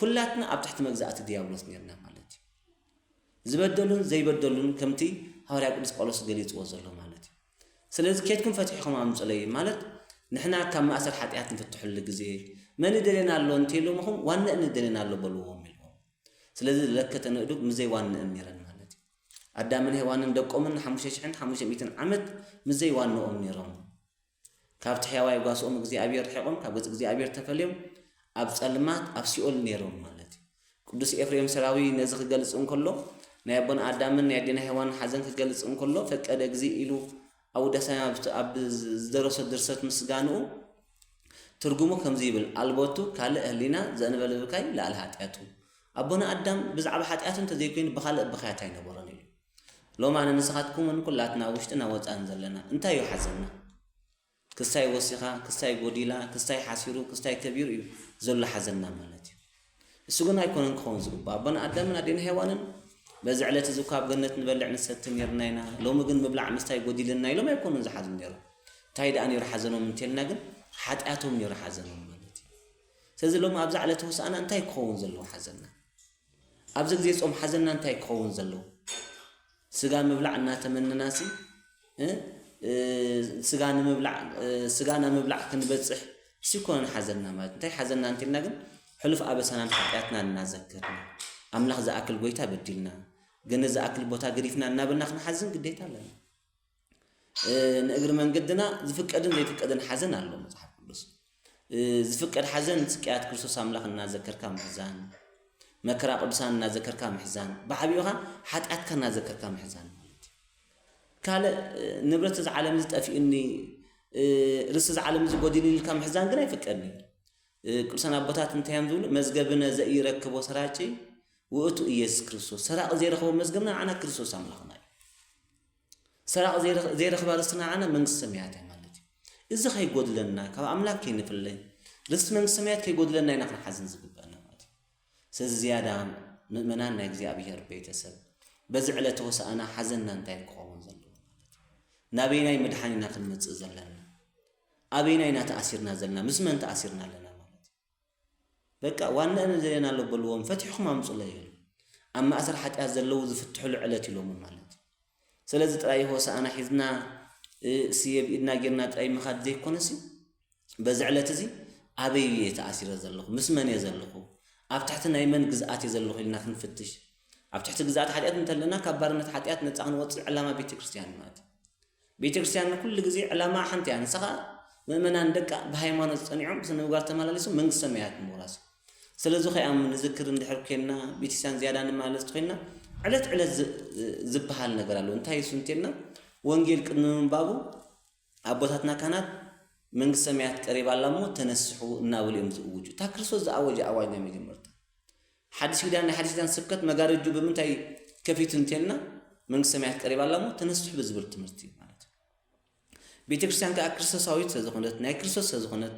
ኩላትና ኣብ ትሕቲ መግዛእቲ ዲያብሎስ ነርና ማለት እዩ። ዝበደሉን ዘይበደሉን ከምቲ ሃዋርያ ቅዱስ ጳውሎስ ገሊጽዎ ዘሎ ማለት እዩ። ስለዚ ኬድኩም ፈቲሕኹም ኣምጹለይ ማለት ንሕና ካብ ማእሰር ሓጢኣት ንፍትሐሉ ግዜ መን ይደልየና ኣሎ እንተይሎምኹም ዋንእን ይደልየና ኣሎ በልዎም ኢልዎም። ስለዚ ለከ ተንእዱግ ምዘይ ዋንእን ነረን ማለት እዩ። ኣዳምን ሄዋንን ደቆምን ሓሙሽተ ሽሕን ሓሙሽተ ሚእትን ዓመት ምዘይ ዋንኦም ነሮም። ካብቲ ሕያዋይ ጓስኦም እግዚኣብሔር ርሒቖም ካብ ገጽ እግዚኣብሔር ተፈልዮም ኣብ ጸልማት ኣብ ሲኦል ነሮም ማለት እዩ። ቅዱስ ኤፍሬም ሰራዊ ነዚ ክገልጽ እንከሎ ናይ ኣቦና ኣዳምን ናይ ኣዴና ሄዋን ሓዘን ክገልጽ እንከሎ ፈቀደ ግዜ ኢሉ ኣብ ውዳሴ ኣብ ዝደረሶ ድርሰት ምስጋንኡ ትርጉሙ ከምዚ ይብል ኣልቦቱ ካልእ ህሊና ዘእንበለ ብካይ ለኣል ሓጢኣቱ ኣቦና ኣዳም ብዛዕባ ሓጢኣቱ እንተዘይኮይኑ ብኻልእ ብኻያት ኣይነበሮን እዩ። ሎማነ ንስኻትኩምን ኩላትና ውሽጥና ወፃእን ዘለና እንታይ እዩ ሓዘንና? ክስታይ ወሲኻ፣ ክስታይ ጎዲላ፣ ክስታይ ሓሲሩ፣ ክስታይ ከቢሩ እዩ ዘሎ ሓዘንና ማለት እዩ። እሱ ግን ኣይኮነን ክኸውን ዝግባእ ኣቦና ኣዳምን ኣዴና ሄዋንን በዚ ዕለት እዚ እኳ ኣብ ገነት ንበልዕ ንሰቲ ነርና ኢና፣ ሎሚ ግን ምብላዕ ምስታይ ጎዲልና ኢሎም ኣይኮኑን ዝሓዝኑ ነይሮም። እንታይ ደኣ ነይሩ ሓዘኖም እንተልና ግን ሓጢኣቶም ነይሩ ሓዘኖም ማለት እዩ። ስለዚ ሎሚ ኣብዛ ዕለት ሆሳእና እንታይ ክኸውን ዘለዎ ሓዘንና? ኣብዚ ግዜ ጾም ሓዘንና እንታይ ክኸውን ዘለዎ? ስጋ ምብላዕ እናተመነናሲ ስጋ ንምብላዕ ስጋና ምብላዕ ክንበጽሕ ሲኮነን ሓዘንና ማለት እንታይ ሓዘንና እንተልና ግን ሕሉፍ ኣበሳናን ሓጢኣትና እናዘከርና ኣምላኽ ዝኣክል ጎይታ በዲልና ግን ዝኣክል ቦታ ገዲፍና እናበልና ክንሓዝን ግዴታ ኣለና። ንእግሪ መንገድና ዝፍቀድን ዘይፍቀድን ሓዘን ኣሎ መጽሓፍ ቅዱስ። ዝፍቀድ ሓዘን ስቅያት ክርስቶስ ኣምላኽ እናዘከርካ ምሕዛን፣ መከራ ቅዱሳን እናዘከርካ ምሕዛን፣ ብዓብዩኻ ሓጢኣትካ እናዘከርካ ምሕዛን ማለት እዩ። ካልእ ንብረት እዚ ዓለም እዚ ጠፊኡኒ፣ ርስ እዚ ዓለም እዚ ጎዲሉ ኢልካ ምሕዛን ግን ኣይፍቀድን እዩ። ቅዱሳን ኣቦታት እንታይ እዮም ዝብሉ? መዝገብነ ዘኢረክቦ ሰራቂ ውእቱ ኢየሱስ ክርስቶስ። ሰራቂ ዘይረኽቦ መዝገብና ንዓና ክርስቶስ ኣምላኽና እዩ። ሰራቂ ዘይረኽባ ርስትና ንዓና መንግስቲ ሰማያት እያ ማለት እዩ። እዚ ከይጎድለና ካብ ኣምላክ ከይንፍለ ርስቲ መንግስቲ ሰማያት ከይጎድለና ኢና ክንሓዝን ዝግበአና ማለት እዩ። ስለዚ ዝያዳ ምእመናን ናይ እግዚኣብሔር ቤተሰብ በዚ ዕለተ ሆሳእና ሓዘንና እንታይ ክኸውን ዘለዎ ማለት እዩ። ናበይናይ መድሓኒና ክንመፅእ ዘለና ኣበይናይ ኢና ተኣሲርና ዘለና ምስ መን ተኣሲርና ኣለና ማለት እዩ። በቃ ዋንእን ዘሌና ኣሎ በልዎም ፈቲሕኹም ኣምፁለይ ኢሉ ኣብ ማእሰር ሓጢኣት ዘለዉ ዝፍትሕሉ ዕለት ኢሎሞ ማለት እዩ። ስለዚ ጥራይ ሆሳእና ሒዝና ስየ ብኢድና ጌርና ጥራይ ምኻድ ዘይኮነሲ በዚ ዕለት እዚ ኣበይ እየ ተኣሲረ ዘለኹ? ምስ መን እየ ዘለኹ? ኣብ ትሕቲ ናይ መን ግዝኣት እየ ዘለኹ ኢልና ክንፍትሽ ኣብ ትሕቲ ግዝኣት ሓጢኣት እንተለና ካብ ባርነት ሓጢኣት ነፃ ክንወፅእ ዕላማ ቤተ ክርስቲያን ማለት እዩ። ቤተ ክርስቲያን ንኩሉ ግዜ ዕላማ ሓንቲ እያ። ንሳ ኸዓ ምእመናን ደቃ ብሃይማኖት ጸኒዖም ብስነ ምግባር ተመላሊሶም መንግስቲ ሰማያት ንምውራስ እዩ። ስለዚ ከይኣም ንዝክር እንድሕር ኮይንና ቤተክርስትያን ዝያዳ ንመላለስ ኮይንና ዕለት ዕለት ዝበሃል ነገር ኣለዎ። እንታይ እሱ እንተልና ወንጌል ቅድሚ ምንባቡ ኣቦታትና ካህናት መንግስቲ ሰማያት ቀሪባ ኣላ እሞ ተነስሑ እናበሉ እዮም ዝእውጁ። እታ ክርስቶስ ዝኣወጀ ኣዋጅ ናይ መጀመርታ ሓድሽ ኪዳን ናይ ሓድሽ ኪዳን ስብከት መጋረጁ ብምንታይ ከፊቱ እንተልና መንግስቲ ሰማያት ቀሪባ ኣላ እሞ ተነስሑ ብዝብል ትምህርቲ ማለት እዩ። ቤተ ክርስቲያን ከዓ ክርስቶሳዊት ስለዝኾነት ናይ ክርስቶስ ስለዝኾነት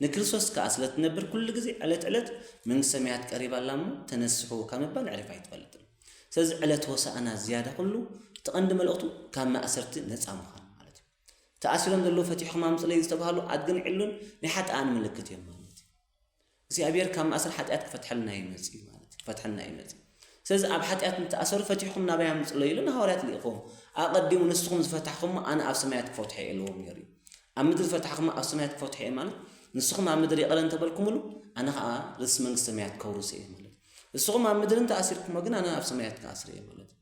ንክርስቶስ ከዓ ስለትነብር ኩሉ ግዜ ዕለት ዕለት መንግስቲ ሰማያት ቀሪባ ኣላ እሞ ተነስሑ ካብ ምባል ዕሪፍ ኣይትፈልጥን። ስለዚ ዕለት ሆሳእና ዝያዳ ኩሉ እቲ ቀንዲ መልእኽቱ ካብ ማእሰርቲ ነፃ ምዃን ማለት እዩ። ተኣሲሮም ዘለዉ ፈቲሕኹም ኣምፅለይ ዝተባሃሉ ኣድግን ዕሉን ናይ ሓጥኣን ምልክት እዮም ማለት እዩ። እግዚኣብሔር ካብ ማእሰር ሓጢኣት ክፈትሐልና ይመጽእ ማለት እዩ። ክፈትሐልና ይመጽእ። ስለዚ ኣብ ሓጢኣት ንተኣሰሩ ፈቲሕኹም ናባይ ኣምፅለይ ኢሉ ንሃዋርያት ልኢኽዎም ኣቐዲሙ ንስኹም ዝፈታሕኹሞ ኣነ ኣብ ሰማያት ክፈትሖ እየ ኢልዎም ነይሩ እዩ። ኣብ ምድሪ ዝፈታሕኹሞ ኣብ ሰማያት ክፈትሖ እየ ማለት ንስኹም ኣብ ምድሪ ይቕረ እንተበልኩምሉ ኣነ ከዓ ርስ መንግስቲ ሰማያት ከውርስ እየ ማለት እዩ። ንስኹም ኣብ ምድሪ እንተኣሲርኩሞ ግን ኣነ ኣብ ሰማያት ክኣስር እየ ማለት እዩ።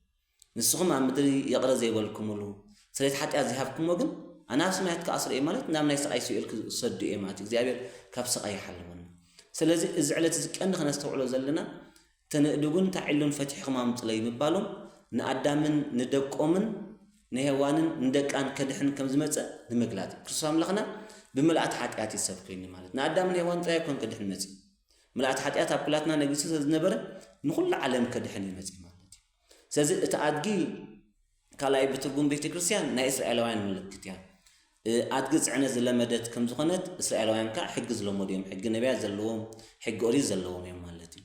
ንስኹም ኣብ ምድሪ ይቕረ ዘይበልኩምሉ ስርየት ሓጢኣት ዘይሃብኩሞ ግን ኣነ ኣብ ሰማያት ክኣስር እየ ማለት ናብ ናይ ስቓይ ሲኦል ክሰዱ እየ ማለት እዩ። እግዚኣብሔር ካብ ስቓይ ይሓልወና። ስለዚ እዚ ዕለት እዚ ቀንዲ ከነስተውዕሎ ዘለና ተንእድጉን ታዒሉን ፈቲሕኹም ኣምፅለይ ምባሎም ንኣዳምን ንደቆምን ንሄዋንን ንደቃን ከድሕን ከም ዝመፀ ንምግላፅ እዩ። ክርስቶስ ኣምላኽና ብምልኣት ሓጢኣት ይሰብ ኮይኑ ማለት ንኣዳምን ሄዋን ጥራይ ኣይኮን ከድሕን መፂ ምልኣት ሓጢኣት ኣብ ኩላትና ነጊሱ ስለዝነበረ ንኩሉ ዓለም ከድሕን ይመፂ ማለት እዩ። ስለዚ እቲ ኣድጊ ካልኣይ ብትርጉም ቤተ ክርስቲያን ናይ እስራኤላውያን ምልክት እያ። ኣድጊ ፅዕነት ዝለመደት ከም ዝኾነት እስራኤላውያን ከዓ ሕጊ ዝለመዱ እዮም። ሕጊ ነቢያት ዘለዎም ሕጊ ኦሪት ዘለዎም እዮም ማለት እዩ።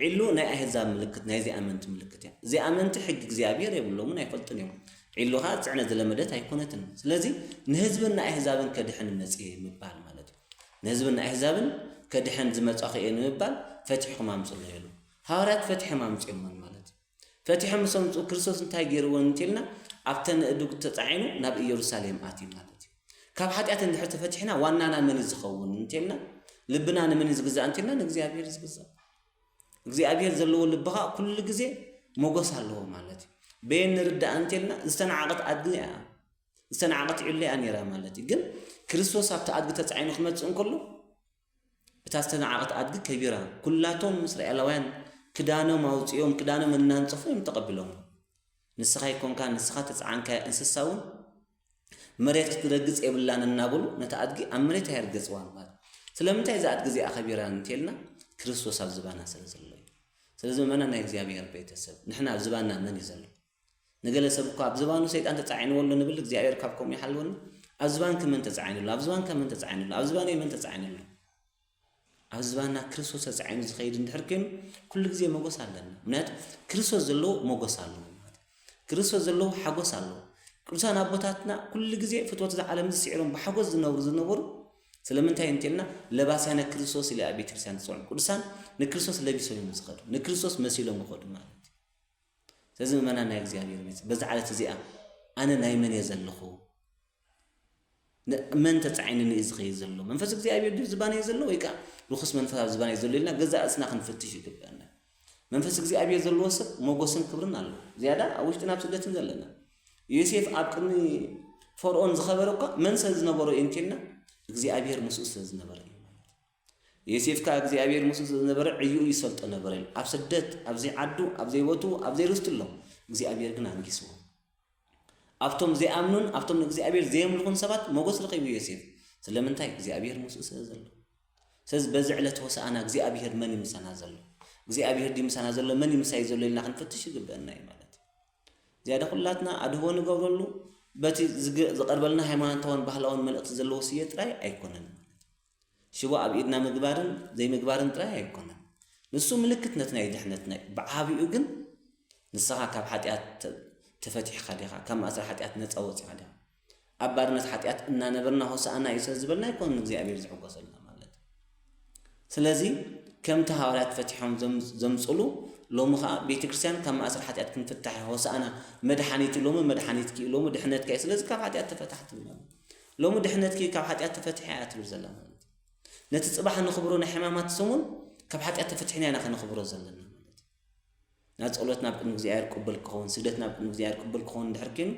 ዒሉ ናይ ኣህዛብ ምልክት ናይ ዘይኣመንቲ ምልክት እያ። ዘይኣመንቲ ሕጊ እግዚኣብሔር የብሎምን ኣይፈልጡን እዮም። ዒሉ ከዓ ፅዕነት ዝለመደት ኣይኮነትን። ስለዚ ንህዝብን ንኣህዛብን ከድሕን መፅየ ምባል ማለት እዩ። ንህዝብን ንኣህዛብን ከድሕን ዝመጻኹ እየ ንምባል ፈቲሕኩም ኣምጽሎ ኢሉ። ሃዋርያት ፈቲሖም ኣምጺኦሞን ማለት እዩ። ፈቲሖም ምስ ኣምጽኡ ክርስቶስ እንታይ ገይርዎ እንተልና ኣብተን ኣእዱግ ተጻዒኑ ናብ ኢየሩሳሌም ኣትዩ ማለት እዩ። ካብ ሓጢኣት እንድሕር ተፈቲሕና ዋናና መን እዩ ዝኸውን እንተልና ልብና ንመን እዩ ዝግዛእ እንተልና ንእግዚኣብሔር እዩ ዝግዛእ። እግዚኣብሔር ዘለዎ ልቢ ኸኣ ኩሉ ግዜ ሞገስ ኣለዎ ማለት እዩ። በየን ንርዳእ እንተልና ዝተናዓቐት ኣድጊ እያ ዝተናዕቐት ዕለ እያ ነይራ ማለት እዩ። ግን ክርስቶስ ኣብቲ ኣድጊ ተጻዒኑ ክመጽእ እንከሎ እታ ዝተናዕቐት ኣድጊ ከቢራ። ኩላቶም እስራኤላውያን ክዳኖም ኣውጺኦም ክዳኖም እናንጸፉ እዮም ተቐቢሎም። ንስኻ ይኮንካ ንስኻ ተጻዓንካያ እንስሳ እውን መሬት ክትረግጽ የብላን እናበሉ ነታ ኣድጊ ኣብ መሬት ኣየርገጽዋን ማለት። ስለምንታይ እዛ ኣድጊ እዚኣ ከቢራ እንተልና ክርስቶስ ኣብ ዝባና ስለ ዘሎ እዩ። ስለዚ ምእመናን ናይ እግዚኣብሔር ቤተሰብ ንሕና ኣብ ዝባና መን እዩ ዘሎ? ንገለ ሰብ እኳ ኣብ ዝባኑ ሰይጣን ተጻዒንዎ ኣሎ ንብል እግዚኣብሔር ካብ ከምኡ ይሓልወና። ኣብ ዝባንኪ መን ተጻዒኑ ኣሎ? ኣብ ዝባንካ መን ተጻዒኑ ኣሎ? ኣብ ዝባነይ መን ተጻዒኑ ኣሎ? ኣብ ዝባንና ክርስቶስ ተጻዒኑ ዝኸይድ እንድሕር ኮይኑ ኩሉ ግዜ መጎስ ኣለና። ምክንያቱ ክርስቶስ ዘለዎ መጎስ ኣለዎ ማለት እዩ። ክርስቶስ ዘለዎ ሓጎስ ኣለዎ። ቅዱሳን ኣቦታትና ኩሉ ግዜ ፍትወት እዛ ዓለም ዝስዒሮም ብሓጎስ ዝነብሩ ዝነበሩ ስለምንታይ እንተልና ለባስያነ ክርስቶስ ኢለ ኣብ ቤተክርስትያን ዝፅውዑ ቅዱሳን ንክርስቶስ ለቢሶም እዮም ዝኸዱ ንክርስቶስ መሲሎም ይኸዱ ማለት እዩ። ስለዚ ምእመናን ናይ እግዚኣብሔር ቤት በዛ ዓለት እዚኣ ኣነ ናይ መን እየ ዘለኹ? መን ተፃዒንኒ እዩ ዝኸይድ ዘሎ? መንፈስ እግዚኣብሔር ድዩ ዝባነይ ዘሎ ወይ ከዓ ርኩስ መንፈስ ኣብ ዝባነይ ዘሎ ኢልና ገዛ እዝና ክንፍትሽ ይግበአና። መንፈስ እግዚኣብሔር ዘለዎ ሰብ ሞጎስን ክብርን ኣለዎ። ዝያዳ ኣብ ውሽጥን ኣብ ስደትን ዘለና ዮሴፍ ኣብ ቅድሚ ፈርኦን ዝኸበረ እኳ መን ስለ ዝነበሮ እዩ እንተልና እግዚኣብሔር ምስኡ ስለ ዝነበረ እዩ ማለት እዩ። ዮሴፍ ከኣ እግዚኣብሔር ምስኡ ስለ ዝነበረ ዕይኡ ይሰልጦ ነበረ ኢሉ። ኣብ ስደት፣ ኣብ ዘይዓዱ፣ ኣብ ዘይቦትኡ፣ ኣብ ዘይርስቱ ኣሎ እግዚኣብሔር ግን ኣንጊስዎ። ኣብቶም ዘይኣምኑን ኣብቶም ንእግዚኣብሔር ዘየምልኹን ሰባት ሞጎስ ረኺቡ ዮሴፍ። ስለምንታይ እግዚኣብሔር ምስኡ ስለ ዘሎ። ስለዚ በዚ ዕለት ሆሳኣና እግዚኣብሔር መን እዩ ምሳና ዘሎ? እግዚኣብሔር ድዩ ምሳና ዘሎ? መን እዩ ምሳይ ዘሎ ኢልና ክንፈትሽ ይግበአና እዩ ማለት እዩ። ዝያዳ ኩላትና ኣድህቦ ንገብረሉ በቲ ዝግ- ዝቐርበልና ሃይማኖታውን ባህላውን መልእኽቲ ዘለዎ ስየ ጥራይ ኣይኮነን ማለት እዩ። ሽቦ ኣብ ኢድና ምግባርን ዘይምግባርን ጥራይ ኣይኮነን። ንሱ ምልክት ነቲ ናይ ድሕነትና እዩ። ብዓቢኡ ግን ንስኻ ካብ ሓጢኣት ተ- ተፈቲሕካ ዲኻ? ካብ ማእሰር ሓጢኣት ነጻ ወጺኻ ዲኻ? ኣብ ባርነት ሓጢኣት እናነበርና ሆሳእና እዩ ስለ ዝበልና ኣይኮነን እግዚኣብሔር ዝሕጎሰልና ማለት እዩ። ስለዚ ከምቲ ሃዋርያት ፈቲሖም ዘም- ዘምጽሉ ሎሚ ኸዓ ቤተ ክርስቲያን ካብ ማእሰር ሓጢኣት ክንፍታሕ እያ። ሆሳእና መድሓኒት እዩ ሎሚ መድሓኒትኪ እዩ ሎሚ ድሕነትካ እዩ። ስለዚ ካብ ሓጢኣት ተፈታሕቲ ማለት እዩ። ሎሚ ድሕነትኪ ካብ ሓጢኣት ተፈቲሐ እያ ትብል ዘላ ማለት እዩ። ነቲ ጽባሕ ንኽብሮ ናይ ሕማማት ሰሙን ካብ ሓጢኣት ተፈቲሕና ኢና ከነኽብሮ ዘለና ማለት እዩ። ናብ ጸሎት ናብ ቅድሚ እግዚኣብሔር ቅቡል ክኸውን ስግደት ናብ ቅድሚ እግዚኣብሔር ቅቡል ክኸውን እንድሕር ኮይኑ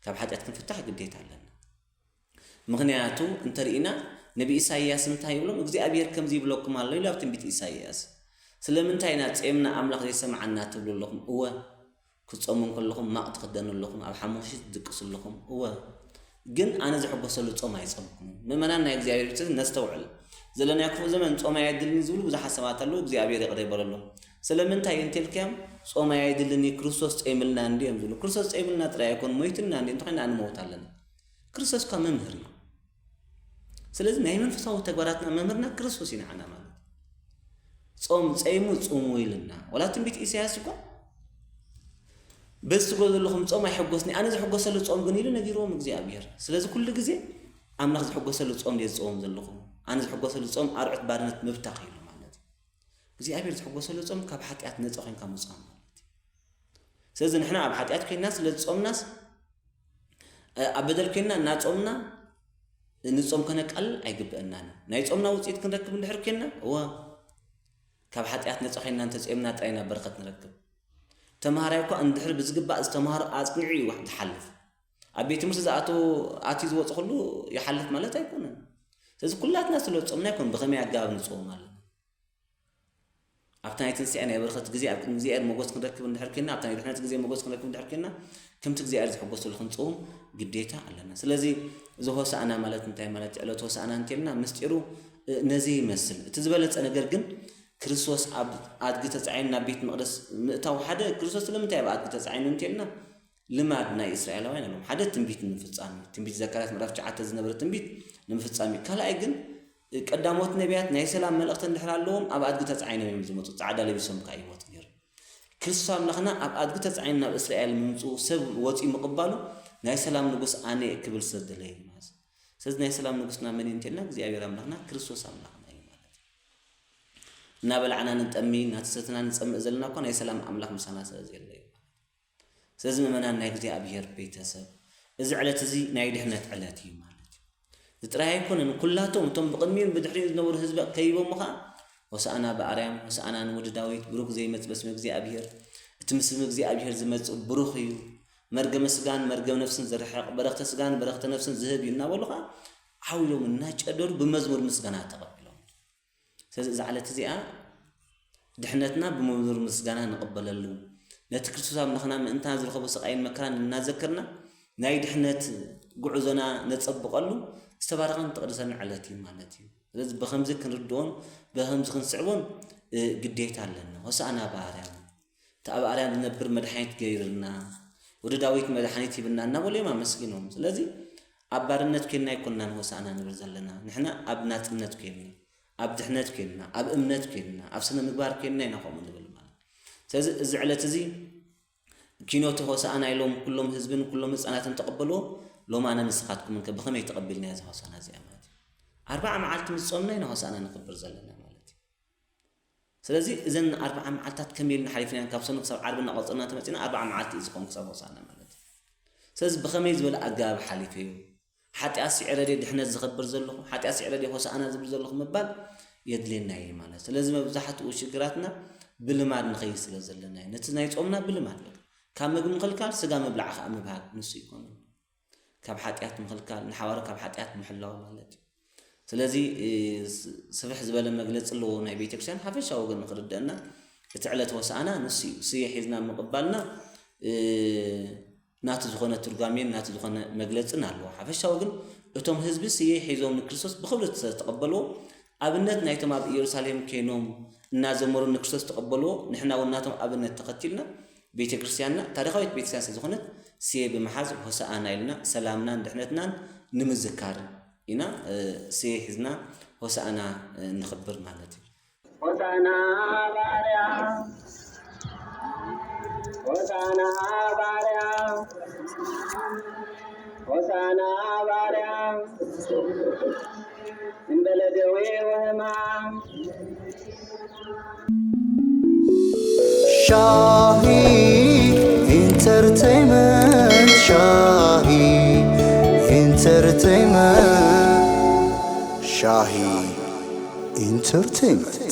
ካብ ሓጢኣት ክንፍታሕ ግዴታ ኣለና። ምኽንያቱ እንተርኢና ነቢ ኢሳይያስ እንታይ ይብሎም? እግዚኣብሔር ከምዚ ይብለኩም ኣሎ ኢሉ ኣብ ትንቢት ኢሳይያስ። ስለምንታይ ኢና ጼምና ኣምላኽ ዘይሰምዓና ትብሉ ኣለኹም? እወ ክትጾሙ እንከለኹም ማቕ ትኽደኑ ኣለኹም፣ ኣብ ሓሙኽሽቲ ትድቅሱ ኣለኹም። እወ ግን ኣነ ዝሕጎሰሉ ጾም ኣይጸምኩምን። ምእመናን ናይ እግዚኣብሔር ቤተሰብ ነስተውዕል። ዘለናዮ ክፉእ ዘመን ጾም ኣየድልን ዝብሉ ብዙሓት ሰባት ኣለዉ፣ እግዚኣብሔር ይቕረ ይበለሎም። ስለምንታይ እንተልክያም ጾም ኣየድልን እዩ ክርስቶስ ጸይምልና እንዲ እዮም ዝብሉ። ክርስቶስ ጸይምልና ጥራይ ኣይኮን ሞይትልና እንዲ እንተኾይና ንመውት ኣለና። ክርስቶስ እኳ መምህር እዩ። ስለዚ ናይ መንፈሳዊ ተግባራትና መምህርና ክርስቶስ እዩ ንዓና ማለት እዩ። ጾም ጸይሙ ጽሙ ኢልና ወላ ትንቢት ኢሳያስ እኳ በዚ ትብሎ ዘለኹም ጾም ኣይሕጎስኒ ኣነ ዝሕጎሰሉ ጾም ግን ኢሉ ነጊርዎም እግዚኣብሔር። ስለዚ ኩሉ ግዜ ኣምላኽ ዝሕጎሰሉ ጾም ድየ ዝጸውም ዘለኹ? ኣነ ዝሕጎሰሉ ጾም ኣርዑት ባርነት ምብታኽ ኢሉ ማለት እዩ። እግዚኣብሔር ዝሕጎሰሉ ጾም ካብ ሓጢኣት ነጻ ኮይንካ ምጻም ማለት እዩ። ስለዚ ንሕና ኣብ ሓጢኣት ኮይንና ስለ ዝጾምናስ ኣብ በደል ኮይንና እናጾምና ንጾም ከነቃልል ኣይግብአናን። ናይ ጾምና ውፅኢት ክንረክብ እንድሕር ኮይንና እዋ ካብ ሓጢኣት ነፃ ኮይንና እንተፅኦምና ጥራይ ናብ በረኸት ንረክብ። ተምሃራይ እኳ እንድሕር ብዝግባእ ዝተምሃሮ ኣፅኒዑ እዩ ዝሓልፍ። ኣብ ቤት ትምህርቲ ዝኣተወ ኣትዩ ዝወፅ ኩሉ ይሓልፍ ማለት ኣይኮነን። ስለዚ ኩላትና ስለ ዝጾምና ኣይኮን ብኸመይ ኣገባብ ንፅዎም ኣለና። ኣብቲ ናይ ትንሳኤ ናይ በረኸት ግዜ ኣብ ቅድሚ እግዚኣብሔር ሞገስ ክንረክብ እንድሕር ኮይንና ኣብቲ ናይ ድሕነት ግዜ ሞገስ ክንረክብ እንድሕር ኮይንና ከምቲ እግዚኣብሔር ዝሕጎሰሉ ክንፅውም ግዴታ ኣለና። ስለዚ እዚ ሆሳእና ማለት እንታይ ማለት ዕለት ሆሳእና እንተልና ምስጢሩ ነዚ ይመስል። እቲ ዝበለፀ ነገር ግን ክርስቶስ ኣብ ኣድጊ ተፃዒኑ ናብ ቤት መቅደስ ምእታው ሓደ ክርስቶስ ስለምንታይ ኣብ ኣድጊ ተፃዒኑ እንተልና ልማድ ናይ እስራኤላውያን ኣለዎም ሓደ ትንቢት ንምፍፃም እዩ። ትንቢት ዘካርያስ ምዕራፍ ትሽዓተ ዝነበረ ትንቢት ንምፍፃም እዩ። ካልኣይ ግን ቀዳሞት ነቢያት ናይ ሰላም መልእኽቲ እንድሕር ኣለዎም ኣብ ኣድጊ ተፃዒኖም እዮም ዝመፁ ፃዕዳ ለቢሶም ከዓ ይመፁ ነይሩ። ክርስቶስ ኣምላኽና ኣብ ኣድጊ ተፃዒኑ ናብ እስራኤል ምምፅኡ ሰብ ወፂኡ ምቕባሉ ናይ ሰላም ንጉስ ኣነ እየ ክብል ስለ ዝደለየ እዩ ማለት እዩ። ስለዚ ናይ ሰላም ንጉስና መን እዩ እንተልና እግዚኣብሔር ኣምላኽና ክርስቶስ ኣምላኽና እዩ ማለት እዩ። እናበላዕና ንጠሚ፣ እናተሰትና ንጸምእ ዘለና እኳ ናይ ሰላም ኣምላኽ ምሳና ስለ ዘየለ እዩ። ስለዚ ምእመናን ናይ እግዚኣብሔር ቤተሰብ፣ እዚ ዕለት እዚ ናይ ድሕነት ዕለት እዩ ማለት እዩ። እዚ ጥራይ ኣይኮነን፣ ኩላቶም እቶም ብቕድሚኡን ብድሕሪኡን ዝነበሩ ህዝቢ ከይቦም ኸዓ ሆሳዕና ብኣርያም፣ ሆሳዕና ንወዲ ዳዊት፣ ብሩክ ዘይመጽእ በስመ እግዚኣብሔር፣ እቲ ምስም እግዚኣብሔር ዝመጽእ ብሩክ እዩ፣ መርገመ ስጋን መርገመ ነፍስን ዝርሕቕ፣ በረኽተ ስጋን በረኽተ ነፍስን ዝህብ እዩ እናበሉ ኸዓ ዓው ኢሎም እናጨደሩ ብመዝሙር ምስጋና ተቐቢሎም። ስለዚ እዛ ዕለት እዚኣ ድሕነትና ብመዝሙር ምስጋና ንቕበለሉ፣ ነቲ ክርስቶስ ኣምላኽና ምእንታና ዝረኸቦ ስቓይን መከራን እናዘከርና ናይ ድሕነት ጉዕዞና ነጸብቐሉ ዝተባረኸን ዝተቐደሰን ዕለት እዩ ማለት እዩ። ስለዚ ብኸምዚ ክንርድኦን ብኸምዚ ክንስዕቦን እ፣ ግዴታ ኣለና። ሆሳዕና ብኣርያም፣ እቲ ኣብ ኣርያም ዝነብር መድሓኒት ገይርልና፣ ወዲ ዳዊት መድሓኒት ሂብና እናበሉ እዮም ኣመስጊኖም። ስለዚ ኣብ ባርነት ኮይንና ኣይኮንናን ሆሳዕና ንብል ዘለና። ንሕና ኣብ ናጽነት ኮይንና፣ ኣብ ድሕነት ኮይንና፣ ኣብ እምነት ኮይንና፣ ኣብ ስነ ምግባር ኮይንና ኢና ከምኡ ንብል ማለት። ስለዚ እዚ ዕለት እዚ ኪኖቲ ሆሳዕና ኢሎም ኩሎም ህዝብን ኩሎም ህፃናትን ተቐበልዎ። ሎማነ ንስኻትኩም እንከ ብኸመይ ተቐቢልና እዚ ሆሳዕና እዚኣ ማለት እዩ? ኣርባዓ መዓልቲ ምስ ጾምና ኢና ሆሳዕና ንኽብር ዘለና ማለት እዩ። ስለዚ እዘን ኣርባዓ መዓልታት ከመይ ኢልና ሓሊፍናየን? ካብ ሰኑይ ክሳብ ዓርቢ እናቐጸልና እንተመጺና ኣርባዓ መዓልቲ እዩ ዝኾን ክሳብ ሆሳዕና ማለት እዩ። ስለዚ ብኸመይ ዝበለ ኣገባብ ሓሊፈዮ? ሓጢኣት ስዒረ ድየ ድሕነት ዝኸብር ዘለኹ? ሓጢኣት ስዒረ ድየ ሆሳዕና ዝብል ዘለኹ ምባል የድልየና እዩ ማለት። ስለዚ መብዛሕትኡ ሽግራትና ብልማድ ንኸይድ ስለ ዘለና እዩ። ነቲ ናይ ጾምና ብልማድ በቃ። ካብ ምግቢ ምኽልካል ስጋ ምብላዕ ከኣ ምብሃግ ንሱ ይኮኑ። ካብ ሓጢኣት ምኽልካል፣ ንሓዋሩ ካብ ሓጢኣት ምሕላው ማለት እዩ። ስለዚ እ፣ ስ- ስፍሕ ዝበለ መግለጺ ኣለዎ ናይ ቤተክርስትያን። ሓፈሻዊ ግን ንኽርደአና እቲ ዕለት ሆሳዕና ንሱ እዩ። ስየ ሒዝና ምቕባልና እ፣ ናቱ ዝኾነ ትርጓሜን ናቱ ዝኾነ መግለጽን ኣለዎ። ሓፈሻዊ ግን እቶም ህዝቢ ስየ ሒዞም ንክርስቶስ ብኽብሪ ዝተቐበልዎ ኣብነት ናይቶም ኣብ ኢየሩሳሌም ኮይኖም እናዘመሩ ንክርስቶስ ዝተቐበልዎ ንሕና እውን ናቶም ኣብነት ተኸቲልና ቤተክርስትያንና ታሪኻዊት ቤተክርስትያን ስለ ዝኾነት ስየ ብምሓዝ ሆሳኣና ኢልና ሰላምናን ድሕነትናን ንምዝካር ኢና እ፣ ስየ ሒዝና ሆሳኣና እ፣ ንኽብር ማለት እዩ። ሆሳና ባርያ ሆሳና ባርያ ሆሳና ባርያ እንበለ ደዌ ወሕማም ሻሂ ኢንተርቴይንመንት ሻሂ ኢንተርቴይንመንት ሻሂ ኢንተርቴይንመንት